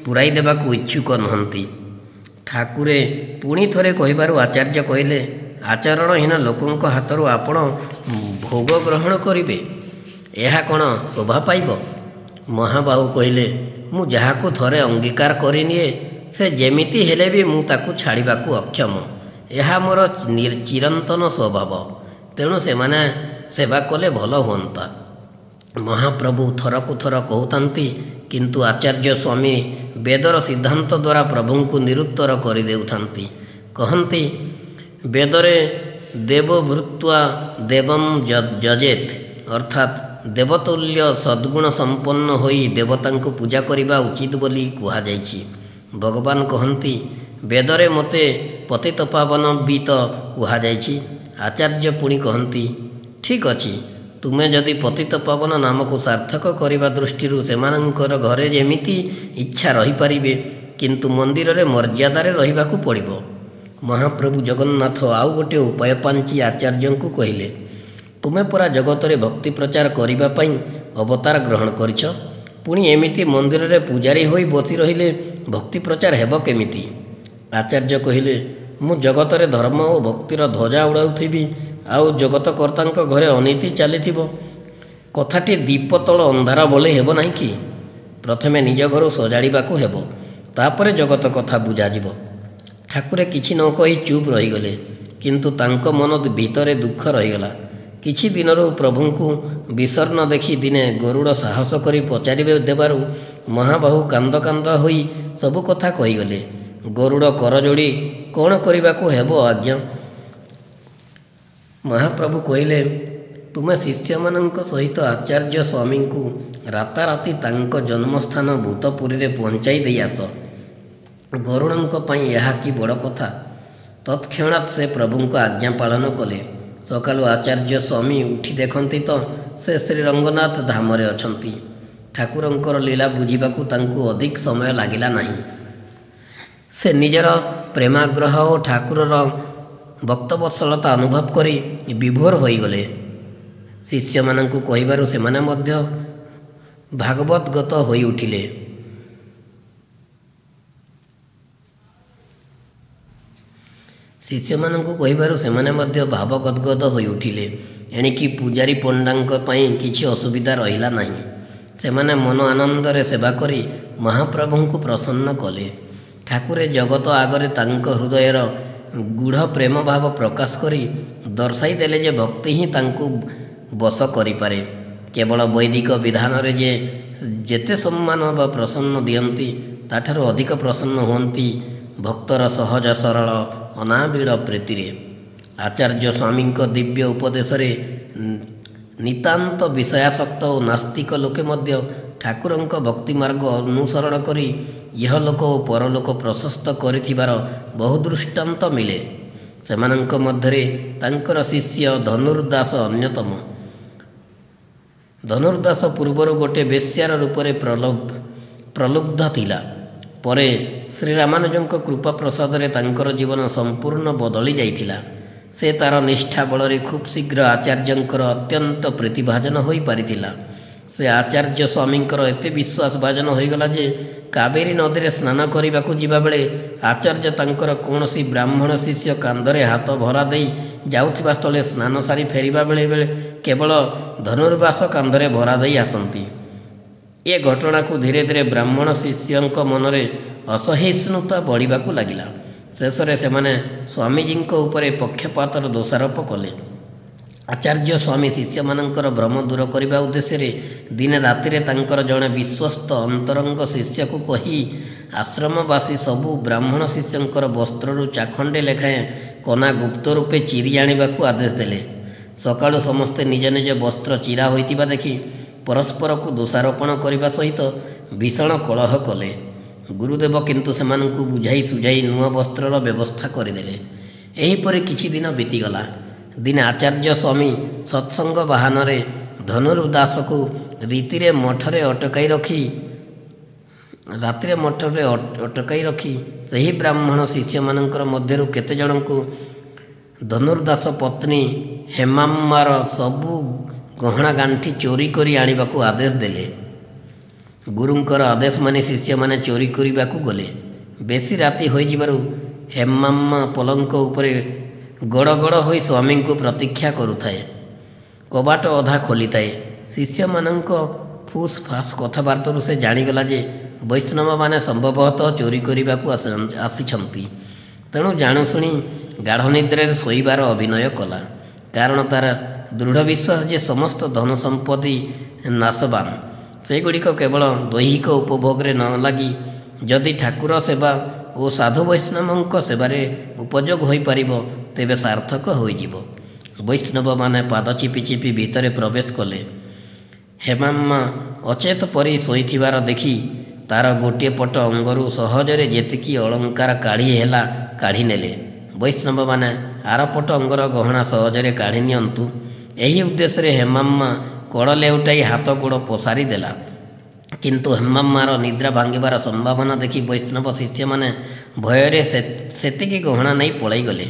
ପୁରାଇ ଦେବାକୁ ଇଚ୍ଛୁକ ନୁହନ୍ତି। ଠାକୁରେ ପୁଣି ଥରେ କହିବାରୁ ଆଚାର୍ଯ୍ୟ କହିଲେ, ଆଚରଣହୀନ ଲୋକଙ୍କ ହାତରୁ ଆପଣ ଭୋଗ ଗ୍ରହଣ କରିବେ, ଏହା କ'ଣ ଶୋଭା ପାଇବ? ମହାବାହୁ କହିଲେ, ମୁଁ ଯାହାକୁ ଥରେ ଅଙ୍ଗୀକାର କରିନିଏ, ସେ ଯେମିତି ହେଲେ ବି ମୁଁ ତାକୁ ଛାଡ଼ିବାକୁ ଅକ୍ଷମ। ଏହା ମୋର ଚିରନ୍ତନ ସ୍ୱଭାବ। ତେଣୁ ସେମାନେ ସେବା କଲେ ଭଲ ହୁଅନ୍ତା। ମହାପ୍ରଭୁ ଥରକୁ ଥର କହୁଥାନ୍ତି, କିନ୍ତୁ ଆଚାର୍ଯ୍ୟ ସ୍ୱାମୀ ବେଦର ସିଦ୍ଧାନ୍ତ ଦ୍ୱାରା ପ୍ରଭୁଙ୍କୁ ନିରୁତ୍ତର କରିଦେଉଥାନ୍ତି। କହନ୍ତି, ବେଦରେ ଦେବଭୃତ୍ୱା ଦେବಂ ଯଜେତ୍, ଅର୍ଥାତ୍ ଦେବତୁଲ୍ୟ ସଦ୍ଗୁଣ ସମ୍ପନ୍ନ ହୋଇ ଦେବତାଙ୍କୁ ପୂଜା କରିବା ଉଚିତ ବୋଲି କୁହାଯାଇଛି। ଭଗବାନ କହନ୍ତି, ବେଦରେ ମୋତେ ପତିତପାବନ ବି ତ କୁହାଯାଇଛି। ଆଚାର୍ଯ୍ୟ ପୁଣି କହନ୍ତି, ଠିକ୍ ଅଛି, ତୁମେ ଯଦି ପତିତପାବନ ନାମକୁ ସାର୍ଥକ କରିବା ଦୃଷ୍ଟିରୁ ସେମାନଙ୍କର ଘରେ ଯେମିତି ଇଚ୍ଛା ରହିପାରିବେ, କିନ୍ତୁ ମନ୍ଦିରରେ ମର୍ଯ୍ୟାଦାରେ ରହିବାକୁ ପଡ଼ିବ। ମହାପ୍ରଭୁ ଜଗନ୍ନାଥ ଆଉ ଗୋଟିଏ ଉପାୟ ପାଞ୍ଚି ଆଚାର୍ଯ୍ୟଙ୍କୁ କହିଲେ, ତୁମେ ପରା ଜଗତରେ ଭକ୍ତି ପ୍ରଚାର କରିବା ପାଇଁ ଅବତାର ଗ୍ରହଣ କରିଛ, ପୁଣି ଏମିତି ମନ୍ଦିରରେ ପୂଜାରୀ ହୋଇ ବସି ରହିଲେ ଭକ୍ତି ପ୍ରଚାର ହେବ କେମିତି? ଆଚାର୍ଯ୍ୟ କହିଲେ, ମୁଁ ଜଗତରେ ଧର୍ମ ଓ ଭକ୍ତିର ଧ୍ୱଜା ଉଡ଼ାଉଥିବି, ଆଉ ଜଗତକର୍ତ୍ତାଙ୍କ ଘରେ ଅନୀତି ଚାଲିଥିବ, କଥାଟି ଦୀପ ତଳ ଅନ୍ଧାର ଭଳି ହେବ ନାହିଁ କି? ପ୍ରଥମେ ନିଜ ଘରୁ ସଜାଡ଼ିବାକୁ ହେବ, ତାପରେ ଜଗତ କଥା ବୁଝାଯିବ। ଠାକୁରେ କିଛି ନ କହି ଚୁପ୍ ରହିଗଲେ, କିନ୍ତୁ ତାଙ୍କ ମନ ଭିତରେ ଦୁଃଖ ରହିଗଲା। କିଛି ଦିନରୁ ପ୍ରଭୁଙ୍କୁ ବିଷର୍ଣ୍ଣ ଦେଖି ଦିନେ ଗରୁଡ଼ ସାହସ କରି ପଚାରି ଦେବାରୁ ମହାବାହୁ କାନ୍ଦ କାନ୍ଦ ହୋଇ ସବୁ କଥା କହିଗଲେ। ଗରୁଡ଼ କରଯୋଡ଼ି, କ'ଣ କରିବାକୁ ହେବ ଆଜ୍ଞା? ମହାପ୍ରଭୁ କହିଲେ, ତୁମେ ଶିଷ୍ୟମାନଙ୍କ ସହିତ ଆଚାର୍ଯ୍ୟ ସ୍ୱାମୀଙ୍କୁ ରାତାରାତି ତାଙ୍କ ଜନ୍ମସ୍ଥାନ ଭୂତପୁରୀରେ ପହଞ୍ଚାଇ ଦେଇ ଆସ। ଗରୁଡ଼ଙ୍କ ପାଇଁ ଏହା କି ବଡ଼ କଥା! ତତ୍କ୍ଷଣାତ୍ ସେ ପ୍ରଭୁଙ୍କ ଆଜ୍ଞା ପାଳନ କଲେ। ସକାଳୁ ଆଚାର୍ଯ୍ୟ ସ୍ୱାମୀ ଉଠି ଦେଖନ୍ତି ତ ସେ ଶ୍ରୀରଙ୍ଗନାଥ ଧାମରେ ଅଛନ୍ତି। ଠାକୁରଙ୍କର ଲୀଳା ବୁଝିବାକୁ ତାଙ୍କୁ ଅଧିକ ସମୟ ଲାଗିଲା ନାହିଁ। ସେ ନିଜର ପ୍ରେମାଗ୍ରହ ଓ ଠାକୁରର ଭକ୍ତବତ୍ସଳତା ଅନୁଭବ କରି ବିଭୋର ହୋଇଗଲେ। ଶିଷ୍ୟମାନଙ୍କୁ କହିବାରୁ ସେମାନେ ମଧ୍ୟ ଭାଗବତଗତ ହୋଇଉଠିଲେ। ଶିଷ୍ୟମାନଙ୍କୁ କହିବାରୁ ସେମାନେ ମଧ୍ୟ ଭାବଗଦ୍ଗଦ ହୋଇଉଠିଲେ। ଏଣିକି ପୂଜାରୀ ପଣ୍ଡାଙ୍କ ପାଇଁ କିଛି ଅସୁବିଧା ରହିଲା ନାହିଁ। ସେମାନେ ମନ ଆନନ୍ଦରେ ସେବା କରି ମହାପ୍ରଭୁଙ୍କୁ ପ୍ରସନ୍ନ କଲେ। ଠାକୁରେ ଜଗତ ଆଗରେ ତାଙ୍କ ହୃଦୟର ଗୂଢ଼ ପ୍ରେମଭାବ ପ୍ରକାଶ କରି ଦର୍ଶାଇ ଦେଲେ ଯେ ଭକ୍ତି ହିଁ ତାଙ୍କୁ ବଶ କରିପାରେ। କେବଳ ବୈଦିକ ବିଧାନରେ ଯେ ଯେତେ ସମ୍ମାନ ବା ପ୍ରସନ୍ନ ଦିଅନ୍ତି, ତାଠାରୁ ଅଧିକ ପ୍ରସନ୍ନ ହୁଅନ୍ତି ଭକ୍ତର ସହଜ ସରଳ ଅନାବିଳ ପ୍ରୀତିରେ। ଆଚାର୍ଯ୍ୟ ସ୍ୱାମୀଙ୍କ ଦିବ୍ୟ ଉପଦେଶରେ ନିତାନ୍ତ ବିଷୟାସକ୍ତ ଓ ନାସ୍ତିକ ଲୋକେ ମଧ୍ୟ ଠାକୁରଙ୍କ ଭକ୍ତିମାର୍ଗ ଅନୁସରଣ କରି ଇହଲୋକ ଓ ପରଲୋକ ପ୍ରଶସ୍ତ କରିଥିବାର ବହୁ ଦୃଷ୍ଟାନ୍ତ ମିଳେ। ସେମାନଙ୍କ ମଧ୍ୟରେ ତାଙ୍କର ଶିଷ୍ୟ ଧନୁର୍ଦାସ ଅନ୍ୟତମ। ଧନୁର୍ଦାସ ପୂର୍ବରୁ ଗୋଟେ ବେଶ୍ୟାର ରୂପରେ ପ୍ରଲୁବ୍ଧ ଥିଲା। ପରେ ଶ୍ରୀରାମାନୁଜଙ୍କ କୃପା ପ୍ରସାଦରେ ତାଙ୍କର ଜୀବନ ସମ୍ପୂର୍ଣ୍ଣ ବଦଳି ଯାଇଥିଲା। ସେ ତା'ର ନିଷ୍ଠା ବଳରେ ଖୁବ୍ ଶୀଘ୍ର ଆଚାର୍ଯ୍ୟଙ୍କର ଅତ୍ୟନ୍ତ ପ୍ରୀତିଭାଜନ ହୋଇପାରିଥିଲା। ସେ ଆଚାର୍ଯ୍ୟ ସ୍ୱାମୀଙ୍କର ଏତେ ବିଶ୍ୱାସଭାଜନ ହୋଇଗଲା ଯେ କାବେରୀ ନଦୀରେ ସ୍ନାନ କରିବାକୁ ଯିବାବେଳେ ଆଚାର୍ଯ୍ୟ ତାଙ୍କର କୌଣସି ବ୍ରାହ୍ମଣ ଶିଷ୍ୟ କାନ୍ଧରେ ହାତ ଭରା ଦେଇ ଯାଉଥିବା ସ୍ଥଳେ ସ୍ନାନ ସାରି ଫେରିବା ବେଳେ ବେଳେ କେବଳ ଧନୁର୍ବାସ କାନ୍ଧରେ ଭରା ଦେଇ ଆସନ୍ତି। ଏ ଘଟଣାକୁ ଧୀରେ ଧୀରେ ବ୍ରାହ୍ମଣ ଶିଷ୍ୟଙ୍କ ମନରେ ଅସହିଷ୍ଣୁତା ବଢ଼ିବାକୁ ଲାଗିଲା। ଶେଷରେ ସେମାନେ ସ୍ୱାମୀଜୀଙ୍କ ଉପରେ ପକ୍ଷପାତର ଦୋଷାରୋପ କଲେ। ଆଚାର୍ଯ୍ୟ ସ୍ୱାମୀ ଶିଷ୍ୟମାନଙ୍କର ଭ୍ରମ ଦୂର କରିବା ଉଦ୍ଦେଶ୍ୟରେ ଦିନେ ରାତିରେ ତାଙ୍କର ଜଣେ ବିଶ୍ୱସ୍ତ ଅନ୍ତରଙ୍ଗ ଶିଷ୍ୟକୁ କହି ଆଶ୍ରମବାସୀ ସବୁ ବ୍ରାହ୍ମଣ ଶିଷ୍ୟଙ୍କର ବସ୍ତ୍ରରୁ ଚାଖଣ୍ଡେ ଲେଖାଏଁ କନା ଗୁପ୍ତ ରୂପେ ଚିରି ଆଣିବାକୁ ଆଦେଶ ଦେଲେ। ସକାଳୁ ସମସ୍ତେ ନିଜ ନିଜ ବସ୍ତ୍ର ଚିରା ହୋଇଥିବା ଦେଖି ପରସ୍ପରକୁ ଦୋଷାରୋପଣ କରିବା ସହିତ ଭୀଷଣ କଳହ କଲେ। ଗୁରୁଦେବ କିନ୍ତୁ ସେମାନଙ୍କୁ ବୁଝାଇ ସୁଝାଇ ନୂଆ ବସ୍ତ୍ରର ବ୍ୟବସ୍ଥା କରିଦେଲେ। ଏହିପରି କିଛି ଦିନ ବିତିଗଲା। ଦିନେ ଆଚାର୍ଯ୍ୟ ସ୍ୱାମୀ ସତ୍ସଙ୍ଗ ବାହାନରେ ଧନୁର୍ଦାସକୁ ରୀତିରେ ମଠରେ ଅଟକାଇ ରଖି ରାତିରେ ମଠରେ ଅଟକାଇ ରଖି ସେହି ବ୍ରାହ୍ମଣ ଶିଷ୍ୟମାନଙ୍କର ମଧ୍ୟରୁ କେତେଜଣଙ୍କୁ ଧନୁର୍ଦାସ ପତ୍ନୀ ହେମାମ୍ମାର ସବୁ ଗହଣା ଗାଣ୍ଠି ଚୋରି କରି ଆଣିବାକୁ ଆଦେଶ ଦେଲେ। ଗୁରୁଙ୍କର ଆଦେଶ ମାନି ଶିଷ୍ୟମାନେ ଚୋରି କରିବାକୁ ଗଲେ। ବେଶୀ ରାତି ହୋଇଯିବାରୁ ହେମାମ୍ମା ପଲଙ୍କ ଉପରେ ଗଡ଼ ଗଡ଼ ହୋଇ ସ୍ୱାମୀଙ୍କୁ ପ୍ରତୀକ୍ଷା କରୁଥାଏ। କବାଟ ଅଧା ଖୋଲିଥାଏ। ଶିଷ୍ୟମାନଙ୍କ ଫୁସ୍ ଫାସ୍ କଥାବାର୍ତ୍ତାରୁ ସେ ଜାଣିଗଲା ଯେ ବୈଷ୍ଣବମାନେ ସମ୍ଭବତଃ ଚୋରି କରିବାକୁ ଆସିଛନ୍ତି। ତେଣୁ ଜାଣୁଶୁଣି ଗାଢ଼ ନିଦ୍ରାରେ ଶୋଇବାର ଅଭିନୟ କଲା। କାରଣ ତା'ର ଦୃଢ଼ ବିଶ୍ୱାସ ଯେ ସମସ୍ତ ଧନ ସମ୍ପତ୍ତି ନାଶବାନ, ସେଗୁଡ଼ିକ କେବଳ ଦୈହିକ ଉପଭୋଗରେ ନ ଲାଗି ଯଦି ଠାକୁର ସେବା ଓ ସାଧୁ ବୈଷ୍ଣବଙ୍କ ସେବାରେ ଉପଯୋଗ ହୋଇପାରିବ ତେବେ ସାର୍ଥକ ହୋଇଯିବ। ବୈଷ୍ଣବମାନେ ପାଦ ଚିପି ଚିପି ଭିତରେ ପ୍ରବେଶ କଲେ। ହେମାମ୍ମା ଅଚେତ ପରି ଶୋଇଥିବାର ଦେଖି ତା'ର ଗୋଟିଏ ପଟ ଅଙ୍ଗରୁ ସହଜରେ ଯେତିକି ଅଳଙ୍କାର କାଢ଼ି ହେଲା କାଢ଼ି ନେଲେ। ବୈଷ୍ଣବମାନେ ଆରପଟ ଅଙ୍ଗର ଗହଣା ସହଜରେ କାଢ଼ି ନିଅନ୍ତୁ ଏହି ଉଦ୍ଦେଶ୍ୟରେ ହେମାମ୍ମା କଡ଼ ଲେଉଟାଇ ହାତ ଗୋଡ଼ ପସାରି ଦେଲା। କିନ୍ତୁ ହେମାମ୍ମାର ନିଦ୍ରା ଭାଙ୍ଗିବାର ସମ୍ଭାବନା ଦେଖି ବୈଷ୍ଣବ ଶିଷ୍ୟମାନେ ଭୟରେ ସେତିକି ଗହଣା ନେଇ ପଳାଇଗଲେ।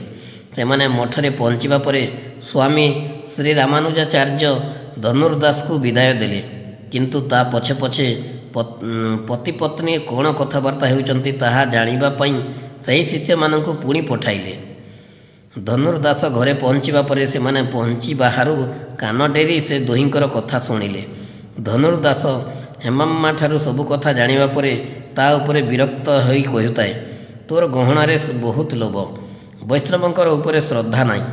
ସେମାନେ ମଠରେ ପହଞ୍ଚିବା ପରେ ସ୍ୱାମୀ ଶ୍ରୀ ରାମାନୁଜାଚାର୍ଯ୍ୟ ଧନୁର୍ଦାସକୁ ବିଦାୟ ଦେଲେ। କିନ୍ତୁ ତା ପଛେ ପଛେ ପତିପତ୍ନୀ କ'ଣ କଥାବାର୍ତ୍ତା ହେଉଛନ୍ତି ତାହା ଜାଣିବା ପାଇଁ ସେହି ଶିଷ୍ୟମାନଙ୍କୁ ପୁଣି ପଠାଇଲେ। ଧନୁର୍ଦାସ ଘରେ ପହଞ୍ଚିବା ପରେ ସେମାନେ ପହଞ୍ଚି ବାହାରୁ କାନ ଡେରି ସେ ଦୁହିଁଙ୍କର କଥା ଶୁଣିଲେ। ଧନୁର୍ଦାସ ହେମାମ୍ମା ଠାରୁ ସବୁ କଥା ଜାଣିବା ପରେ ତା ଉପରେ ବିରକ୍ତ ହୋଇ କହୁଥାଏ, ତୋର ଗହଣାରେ ବହୁତ ଲୋଭ, ବୈଷ୍ଣବଙ୍କର ଉପରେ ଶ୍ରଦ୍ଧା ନାହିଁ,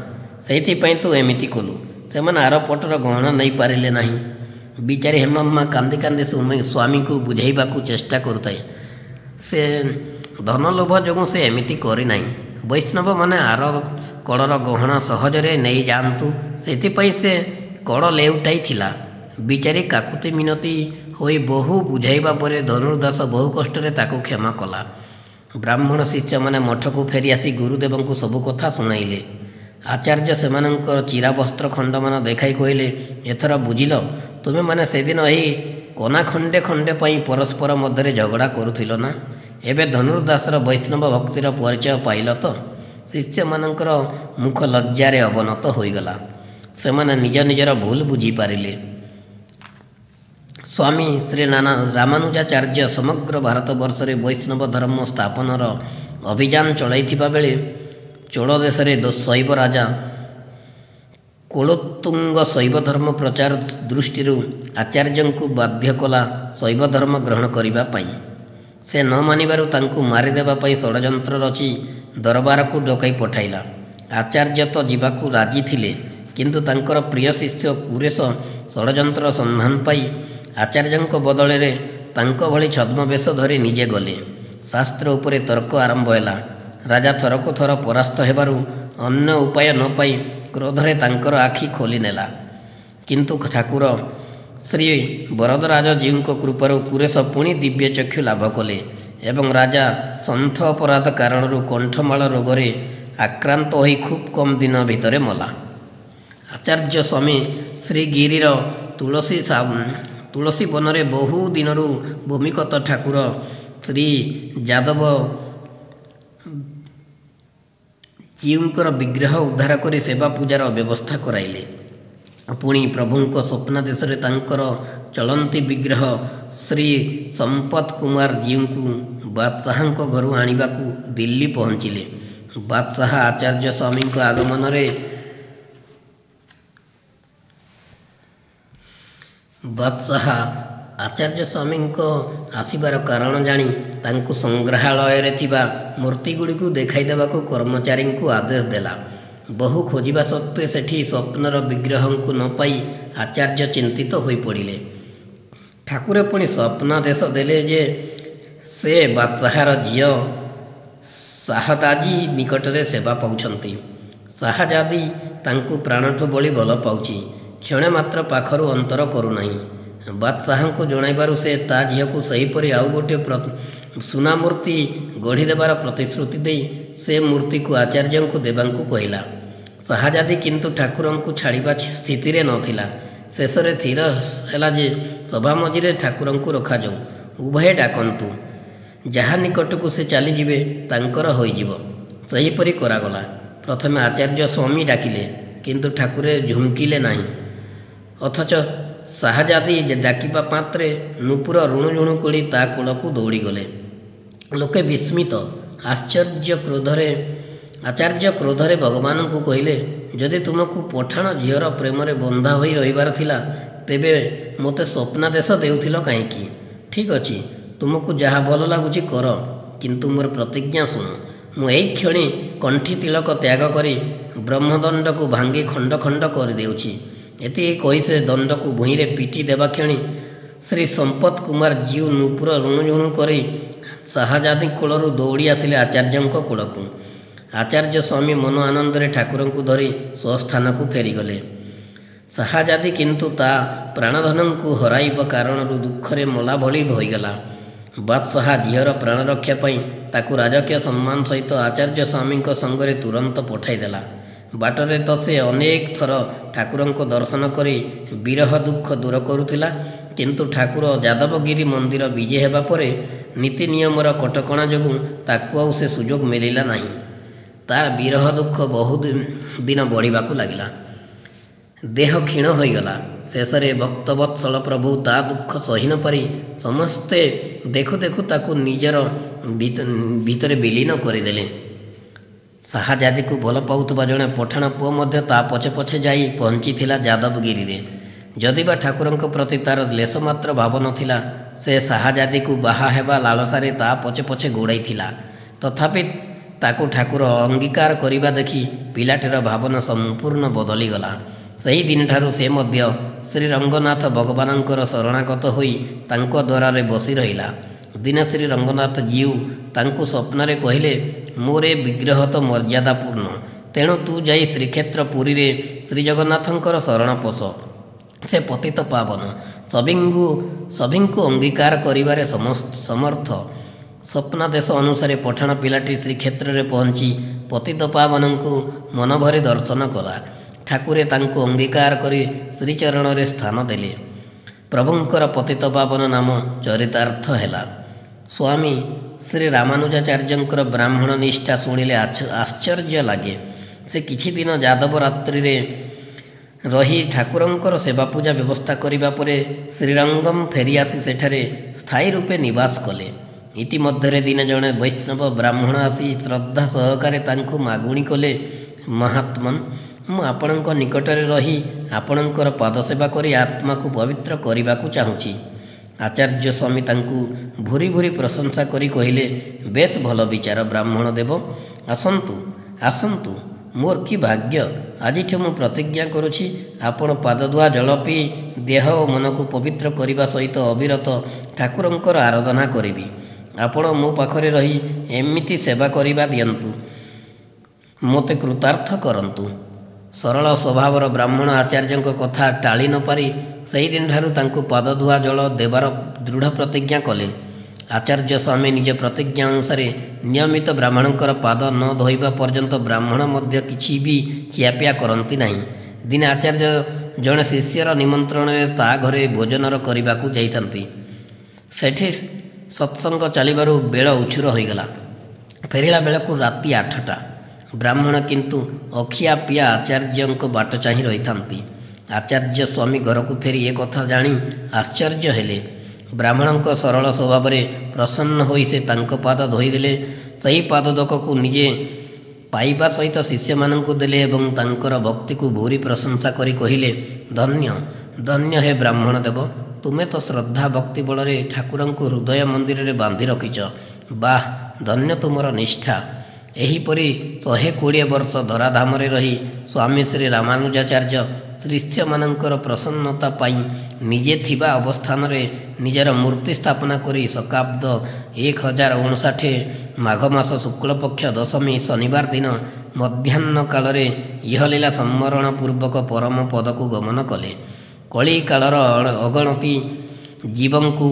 ସେଇଥିପାଇଁ ତୁ ଏମିତି କଲୁ। ସେମାନେ ଆରପଟର ଗହଣା ନେଇପାରିଲେ ନାହିଁ। ବିଚାରୀ ହେମାମ୍ମା କାନ୍ଦି କାନ୍ଦି ସ୍ୱାମୀଙ୍କୁ ବୁଝାଇବାକୁ ଚେଷ୍ଟା କରୁଥାଏ, ସେ ଧନ ଲୋଭ ଯୋଗୁଁ ସେ ଏମିତି କରିନାହିଁ। ବୈଷ୍ଣବମାନେ ଆର କଡ଼ର ଗହଣା ସହଜରେ ନେଇଯାଆନ୍ତୁ ସେଥିପାଇଁ ସେ କଡ଼ ଲେଉଟାଇ ଥିଲା। ବିଚାରୀ କାକୁତି ମିନତି ହୋଇ ବହୁ ବୁଝାଇବା ପରେ ଧନୁର୍ଦାସ ବହୁ କଷ୍ଟରେ ତାକୁ କ୍ଷମା କଲା। ବ୍ରାହ୍ମଣ ଶିଷ୍ୟମାନେ ମଠକୁ ଫେରିଆସି ଗୁରୁଦେବଙ୍କୁ ସବୁ କଥା ଶୁଣାଇଲେ। ଆଚାର୍ଯ୍ୟ ସେମାନଙ୍କର ଚିରା ବସ୍ତ୍ର ଖଣ୍ଡମାନ ଦେଖାଇ କହିଲେ, ଏଥର ବୁଝିଲ ତୁମେମାନେ ସେଦିନ ଏହି କନା ଖଣ୍ଡେ ଖଣ୍ଡେ ପାଇଁ ପରସ୍ପର ମଧ୍ୟରେ ଝଗଡ଼ା କରୁଥିଲ ନା? ଏବେ ଧନୁର୍ଦାସର ବୈଷ୍ଣବ ଭକ୍ତିର ପରିଚୟ ପାଇଲ ତ? ଶିଷ୍ୟମାନଙ୍କର ମୁଖ ଲଜ୍ଜାରେ ଅବନତ ହୋଇଗଲା। ସେମାନେ ନିଜ ନିଜର ଭୁଲ ବୁଝିପାରିଲେ। ସ୍ୱାମୀ ଶ୍ରୀ ରାମାନୁଜାଚାର୍ଯ୍ୟ ସମଗ୍ର ଭାରତବର୍ଷରେ ବୈଷ୍ଣବ ଧର୍ମ ସ୍ଥାପନର ଅଭିଯାନ ଚଳାଇଥିବା ବେଳେ ଚୋଳ ଦେଶରେ ଶୈବ ରାଜା କୁଳୋତ୍ତୁଙ୍ଗ ଶୈବ ଧର୍ମ ପ୍ରଚାର ଦୃଷ୍ଟିରୁ ଆଚାର୍ଯ୍ୟଙ୍କୁ ବାଧ୍ୟ କଲା ଶୈବ ଧର୍ମ ଗ୍ରହଣ କରିବା ପାଇଁ। ସେ ନ ମାନିବାରୁ ତାଙ୍କୁ ମାରିଦେବା ପାଇଁ ଷଡ଼ଯନ୍ତ୍ର ରଚି ଦରବାରକୁ ଡକାଇ ପଠାଇଲା। ଆଚାର୍ଯ୍ୟ ତ ଯିବାକୁ ରାଜି ଥିଲେ, କିନ୍ତୁ ତାଙ୍କର ପ୍ରିୟ ଶିଷ୍ୟ କୁରେଶ ଷଡ଼ଯନ୍ତ୍ର ସନ୍ଧାନ ପାଇ ଆଚାର୍ଯ୍ୟଙ୍କ ବଦଳରେ ତାଙ୍କ ଭଳି ଛଦ୍ମବେଶ ଧରି ନିଜେ ଗଲେ। ଶାସ୍ତ୍ର ଉପରେ ତର୍କ ଆରମ୍ଭ ହେଲା। ରାଜା ଥରକୁ ଥର ପରାସ୍ତ ହେବାରୁ ଅନ୍ୟ ଉପାୟ ନ ପାଇ କ୍ରୋଧରେ ତାଙ୍କର ଆଖି ଖୋଲିନେଲା। କିନ୍ତୁ ଠାକୁର ଶ୍ରୀ ବରଦରାଜଜୀଉଙ୍କ କୃପାରୁ କୁରେଶ ପୁଣି ଦିବ୍ୟ ଚକ୍ଷୁ ଲାଭ କଲେ ଏବଂ ରାଜା ସନ୍ଥ ଅପରାଧ କାରଣରୁ କଣ୍ଠମାଳ ରୋଗରେ ଆକ୍ରାନ୍ତ ହୋଇ ଖୁବ୍ କମ୍ ଦିନ ଭିତରେ ମଲା। ଆଚାର୍ଯ୍ୟ ସ୍ୱାମୀ ଶ୍ରୀଗିରିର ତୁଳସୀ ବନରେ ବହୁ ଦିନରୁ ଭୂମିଗତ ଠାକୁର ଶ୍ରୀ ଯାଦବ ଜୀଉଙ୍କର ବିଗ୍ରହ ଉଦ୍ଧାର କରି ସେବା ପୂଜାର ବ୍ୟବସ୍ଥା କରାଇଲେ। ପୁଣି ପ୍ରଭୁଙ୍କ ସ୍ୱପ୍ନାଦେଶରେ ତାଙ୍କର ଚଳନ୍ତି ବିଗ୍ରହ ଶ୍ରୀ ସମ୍ପତ କୁମାର ଜୀଉଙ୍କୁ ବାଦଶାହାଙ୍କ ଘରୁ ଆଣିବାକୁ ଦିଲ୍ଲୀ ପହଞ୍ଚିଲେ। ବାଦଶାହା ଆଚାର୍ଯ୍ୟ ସ୍ୱାମୀଙ୍କ ଆଗମନରେ ବାଦଶାହା ଆଚାର୍ଯ୍ୟ ସ୍ୱାମୀଙ୍କ ଆସିବାର କାରଣ ଜାଣି ତାଙ୍କୁ ସଂଗ୍ରହାଳୟରେ ଥିବା ମୂର୍ତ୍ତିଗୁଡ଼ିକୁ ଦେଖାଇଦେବାକୁ କର୍ମଚାରୀଙ୍କୁ ଆଦେଶ ଦେଲା। ବହୁ ଖୋଜିବା ସତ୍ତ୍ୱେ ସେଠି ସ୍ୱପ୍ନର ବିଗ୍ରହଙ୍କୁ ନ ପାଇ ଆଚାର୍ଯ୍ୟ ଚିନ୍ତିତ ହୋଇପଡ଼ିଲେ। ଠାକୁର ପୁଣି ସ୍ୱପ୍ନାଦେଶ ଦେଲେ ଯେ ସେ ବାଦଶାହାର ଝିଅ ଶାହଦାଜୀ ନିକଟରେ ସେବା ପାଉଛନ୍ତି। ଶାହଜାଦୀ ତାଙ୍କୁ ପ୍ରାଣଠୁ ବଳି ଭଲ ପାଉଛି, କ୍ଷଣେ ମାତ୍ର ପାଖରୁ ଅନ୍ତର କରୁନାହିଁ। ବାଦଶାହାଙ୍କୁ ଜଣାଇବାରୁ ସେ ତା ଝିଅକୁ ସେହିପରି ଆଉ ଗୋଟିଏ ସୁନା ମୂର୍ତ୍ତି ଗଢ଼ିଦେବାର ପ୍ରତିଶ୍ରୁତି ଦେଇ ସେ ମୂର୍ତ୍ତିକୁ ଆଚାର୍ଯ୍ୟଙ୍କୁ ଦେବାକୁ କହିଲା। ଶାହଜାଦୀ କିନ୍ତୁ ଠାକୁରଙ୍କୁ ଛାଡ଼ିବା ସ୍ଥିତିରେ ନଥିଲା। ଶେଷରେ ସ୍ଥିର ହେଲା ଯେ ସଭା ମଝିରେ ଠାକୁରଙ୍କୁ ରଖାଯାଉ, ଉଭୟେ ଡାକନ୍ତୁ, ଯାହା ନିକଟକୁ ସେ ଚାଲିଯିବେ ତାଙ୍କର ହୋଇଯିବ। ସେହିପରି କରାଗଲା। ପ୍ରଥମେ ଆଚାର୍ଯ୍ୟ ସ୍ୱାମୀ ଡାକିଲେ, କିନ୍ତୁ ଠାକୁରେ ଝୁଙ୍କିଲେ ନାହିଁ। ଅଥଚ ଶାହଜାଦୀ ଡାକିବା ମାତ୍ରେ ନୂପୁର ରୁଣୁଝୁଣୁ କରି ତା କୂଳକୁ ଦୌଡ଼ିଗଲେ। ଲୋକେ ବିସ୍ମିତ। ଆଚାର୍ଯ୍ୟ କ୍ରୋଧରେ ଭଗବାନଙ୍କୁ କହିଲେ, ଯଦି ତୁମକୁ ପଠାଣ ଝିଅର ପ୍ରେମରେ ବନ୍ଧା ହୋଇ ରହିବାର ଥିଲା, ତେବେ ମୋତେ ସ୍ୱପ୍ନାଦେଶ ଦେଉଥିଲ କାହିଁକି? ଠିକ୍ ଅଛି, ତୁମକୁ ଯାହା ଭଲ ଲାଗୁଛି କର, କିନ୍ତୁ ମୋର ପ୍ରତିଜ୍ଞା ଶୁଣ। ମୁଁ ଏଇକ୍ଷଣି କଣ୍ଠି ତିଳକ ତ୍ୟାଗ କରି ବ୍ରହ୍ମଦଣ୍ଡକୁ ଭାଙ୍ଗି ଖଣ୍ଡ ଖଣ୍ଡ କରିଦେଉଛି। ଏତିକି କହି ସେ ଦଣ୍ଡକୁ ଭୂଇଁରେ ପିଟି ଦେବା କ୍ଷଣି ଶ୍ରୀ ସମ୍ପତ କୁମାର ଜୀଉ ନୂପୁର ରୁଣୁଝୁଣୁ କରି ଶାହଜାଦୀ କୂଳରୁ ଦୌଡ଼ି ଆସିଲେ ଆଚାର୍ଯ୍ୟଙ୍କ କୂଳକୁ। ଆଚାର୍ଯ୍ୟ ସ୍ୱାମୀ ମନ ଆନନ୍ଦରେ ଠାକୁରଙ୍କୁ ଧରି ସ୍ୱସ୍ଥାନକୁ ଫେରିଗଲେ। ଶାହଜାଦୀ କିନ୍ତୁ ତା ପ୍ରାଣଧନଙ୍କୁ ହରାଇବା କାରଣରୁ ଦୁଃଖରେ ମଲା ଭଳି ହୋଇଗଲା। ବାଦଶାହା ଝିଅର ପ୍ରାଣରକ୍ଷା ପାଇଁ ତାକୁ ରାଜକୀୟ ସମ୍ମାନ ସହିତ ଆଚାର୍ଯ୍ୟ ସ୍ୱାମୀଙ୍କ ସଙ୍ଗରେ ତୁରନ୍ତ ପଠାଇଦେଲା। ବାଟରେ ତ ସେ ଅନେକ ଥର ଠାକୁରଙ୍କ ଦର୍ଶନ କରି ବିରହ ଦୁଃଖ ଦୂର କରୁଥିଲା, କିନ୍ତୁ ଠାକୁର ଯାଦବଗିରି ମନ୍ଦିର ବିଜେ ହେବା ପରେ ନୀତି ନିୟମର କଟକଣା ଯୋଗୁଁ ତାକୁ ଆଉ ସେ ସୁଯୋଗ ମିଳିଲା ନାହିଁ। ତାର ବିରହ ଦୁଃଖ ବହୁ ଦିନ ବଢ଼ିବାକୁ ଲାଗିଲା। ଦେହ କ୍ଷୀଣ ହୋଇଗଲା। ଶେଷରେ ଭକ୍ତବତ୍ସଳ ପ୍ରଭୁ ତା ଦୁଃଖ ସହି ନପାରି ସମସ୍ତେ ଦେଖୁ ଦେଖୁ ତାକୁ ନିଜର ଭିତରେ ବିଲୀନ କରିଦେଲେ। ଶାହଜାଦୀକୁ ଭଲ ପାଉଥିବା ଜଣେ ପଠାଣ ପୁଅ ମଧ୍ୟ ତା ପଛେ ପଛେ ଯାଇ ପହଞ୍ଚିଥିଲା ଯାଦବଗିରିରେ। ଯଦିବା ଠାକୁରଙ୍କ ପ୍ରତି ତାର ଲେଶମାତ୍ର ଭାବ ନଥିଲା, ସେ ଶାହଜାଦୀକୁ ବାହା ହେବା ଲାଳସାରେ ତା ପଛେ ପଛେ ଗୋଡ଼ାଇଥିଲା। ତଥାପି ତାକୁ ଠାକୁର ଅଙ୍ଗୀକାର କରିବା ଦେଖି ପିଲାଟିର ଭାବନା ସମ୍ପୂର୍ଣ୍ଣ ବଦଳିଗଲା। ସେହି ଦିନଠାରୁ ସେ ମଧ୍ୟ ଶ୍ରୀ ରଙ୍ଗନାଥ ଭଗବାନଙ୍କର ଶରଣାଗତ ହୋଇ ତାଙ୍କ ଦ୍ୱାରରେ ବସି ରହିଲା। ଦିନେ ଶ୍ରୀ ରଙ୍ଗନାଥ ଜୀଉ ତାଙ୍କୁ ସ୍ୱପ୍ନରେ କହିଲେ, ମୋର ଏ ବିଗ୍ରହ ତ ମର୍ଯ୍ୟାଦାପୂର୍ଣ୍ଣ, ତେଣୁ ତୁ ଯାଇ ଶ୍ରୀକ୍ଷେତ୍ର ପୁରୀରେ ଶ୍ରୀଜଗନ୍ନାଥଙ୍କର ଶରଣ ପଶ। ସେ ପତିତ ପାବନ, ସଭିଙ୍କୁ ଅଙ୍ଗୀକାର କରିବାରେ ସମର୍ଥ। ସ୍ୱପ୍ନାଦେଶ ଅନୁସାରେ ପଠାଣ ପିଲାଟି ଶ୍ରୀକ୍ଷେତ୍ରରେ ପହଞ୍ଚି ପତିତ ପାବନଙ୍କୁ ମନଭରି ଦର୍ଶନ କଲା। ଠାକୁରେ ତାଙ୍କୁ ଅଙ୍ଗୀକାର କରି ଶ୍ରୀଚରଣରେ ସ୍ଥାନ ଦେଲେ। ପ୍ରଭୁଙ୍କର ପତିତ ପାବନ ନାମ ଚରିତାର୍ଥ ହେଲା। ସ୍ୱାମୀ ଶ୍ରୀ ରାମାନୁଜାଚାର୍ଯ୍ୟଙ୍କର ବ୍ରାହ୍ମଣ ନିଷ୍ଠା ଶୁଣିଲେ ଆଶ୍ଚର୍ଯ୍ୟ ଲାଗେ। ସେ କିଛି ଦିନ ଯାଦବ ରାତ୍ରିରେ ରହି ଠାକୁରଙ୍କର ସେବା ପୂଜା ବ୍ୟବସ୍ଥା କରିବା ପରେ ଶ୍ରୀରଙ୍ଗମ ଫେରିଆସି ସେଠାରେ ସ୍ଥାୟୀ ରୂପେ ନିବାସ କଲେ। ଇତିମଧ୍ୟରେ ଦିନେ ଜଣେ ବୈଷ୍ଣବ ବ୍ରାହ୍ମଣ ଆସି ଶ୍ରଦ୍ଧା ସହକାରେ ତାଙ୍କୁ ମାଗୁଣି କଲେ, ମହାତ୍ମନ୍, ମୁଁ ଆପଣଙ୍କ ନିକଟରେ ରହି ଆପଣଙ୍କର ପାଦସେବା କରି ଆତ୍ମାକୁ ପବିତ୍ର କରିବାକୁ ଚାହୁଁଛି। ଆଚାର୍ଯ୍ୟ ସ୍ୱାମୀ ତାଙ୍କୁ ଭୁରି ଭୁରି ପ୍ରଶଂସା କରି କହିଲେ, ବେଶ ଭଲ ବିଚାର ବ୍ରାହ୍ମଣ ଦେବ, ଆସନ୍ତୁ ଆସନ୍ତୁ। ମୋର କି ଭାଗ୍ୟ! ଆଜିଠୁ ମୁଁ ପ୍ରତିଜ୍ଞା କରୁଛି, ଆପଣ ପାଦଧୁଆ ଜଳ ପିଇ ଦେହ ଓ ମନକୁ ପବିତ୍ର କରିବା ସହିତ ଅବିରତ ଠାକୁରଙ୍କର ଆରାଧନା କରିବି। ଆପଣ ମୋ ପାଖରେ ରହି ଏମିତି ସେବା କରିବା ଦିଅନ୍ତୁ, ମୋତେ କୃତାର୍ଥ କରନ୍ତୁ। ସରଳ ସ୍ୱଭାବର ବ୍ରାହ୍ମଣ ଆଚାର୍ଯ୍ୟଙ୍କ କଥା ଟାଳି ନପାରି ସେହିଦିନଠାରୁ ତାଙ୍କୁ ପାଦଧୁଆ ଜଳ ଦେବାର ଦୃଢ଼ ପ୍ରତିଜ୍ଞା କଲେ। ଆଚାର୍ଯ୍ୟ ସ୍ୱାମୀ ନିଜ ପ୍ରତିଜ୍ଞା ଅନୁସାରେ ନିୟମିତ ବ୍ରାହ୍ମଣଙ୍କର ପାଦ ନ ଧୋଇବା ପର୍ଯ୍ୟନ୍ତ ବ୍ରାହ୍ମଣ ମଧ୍ୟ କିଛି ବି ଖିଆପିଆ କରନ୍ତି ନାହିଁ। ଦିନେ ଆଚାର୍ଯ୍ୟ ଜଣେ ଶିଷ୍ୟର ନିମନ୍ତ୍ରଣରେ ତା ଘରେ ଭୋଜନର କରିବାକୁ ଯାଇଥାନ୍ତି। ସେଠି ସତ୍ସଙ୍ଗ ଚାଲିବାରୁ ବେଳ ଉଛୁର ହୋଇଗଲା। ଫେରିଲା ବେଳକୁ ରାତି 8ଟା। ବ୍ରାହ୍ମଣ କିନ୍ତୁ ଅଖିଆ ପିଆ ଆଚାର୍ଯ୍ୟଙ୍କ ବାଟ ଚାହିଁ ରହିଥାନ୍ତି। ଆଚାର୍ଯ୍ୟ ସ୍ୱାମୀ ଘରକୁ ଫେରି ଏ କଥା ଜାଣି ଆଶ୍ଚର୍ଯ୍ୟ ହେଲେ। ବ୍ରାହ୍ମଣଙ୍କ ସରଳ ସ୍ୱଭାବରେ ପ୍ରସନ୍ନ ହୋଇ ସେ ତାଙ୍କ ପାଦ ଧୋଇଦେଲେ। ସେହି ପାଦୋଦକକୁ ନିଜେ ପାଇବା ସହିତ ଶିଷ୍ୟମାନଙ୍କୁ ଦେଲେ ଏବଂ ତାଙ୍କର ଭକ୍ତିକୁ ଭୂରି ପ୍ରଶଂସା କରି କହିଲେ, ଧନ୍ୟ ଧନ୍ୟ ହେ ବ୍ରାହ୍ମଣ ଦେବ, ତୁମେ ତ ଶ୍ରଦ୍ଧା ଭକ୍ତି ବଳରେ ଠାକୁରଙ୍କୁ ହୃଦୟ ମନ୍ଦିରରେ ବାନ୍ଧି ରଖିଛ। ବାଃ, ଧନ୍ୟ ତୁମର ନିଷ୍ଠା। ଏହିପରି 120 ବର୍ଷ ଧରାଧାମରେ ରହି ସ୍ୱାମୀ ଶ୍ରୀ ରାମାନୁଜାଚାର୍ଯ୍ୟ ଶିଷ୍ୟମାନଙ୍କର ପ୍ରସନ୍ନତା ପାଇଁ ନିଜେ ଥିବା ଅବସ୍ଥାନରେ ନିଜର ମୂର୍ତ୍ତି ସ୍ଥାପନା କରି ଶକାବ୍ଦ 1059 ମାଘ ମାସ ଶୁକ୍ଳପକ୍ଷ ଦଶମୀ ଶନିବାର ଦିନ ମଧ୍ୟାହ୍ନ କାଳରେ ଇହଲୀଳା ସମ୍ବରଣ ପୂର୍ବକ ପରମ ପଦକୁ ଗମନ କଲେ। କଳିକାଳର ଅଗଣତି ଜୀବଙ୍କୁ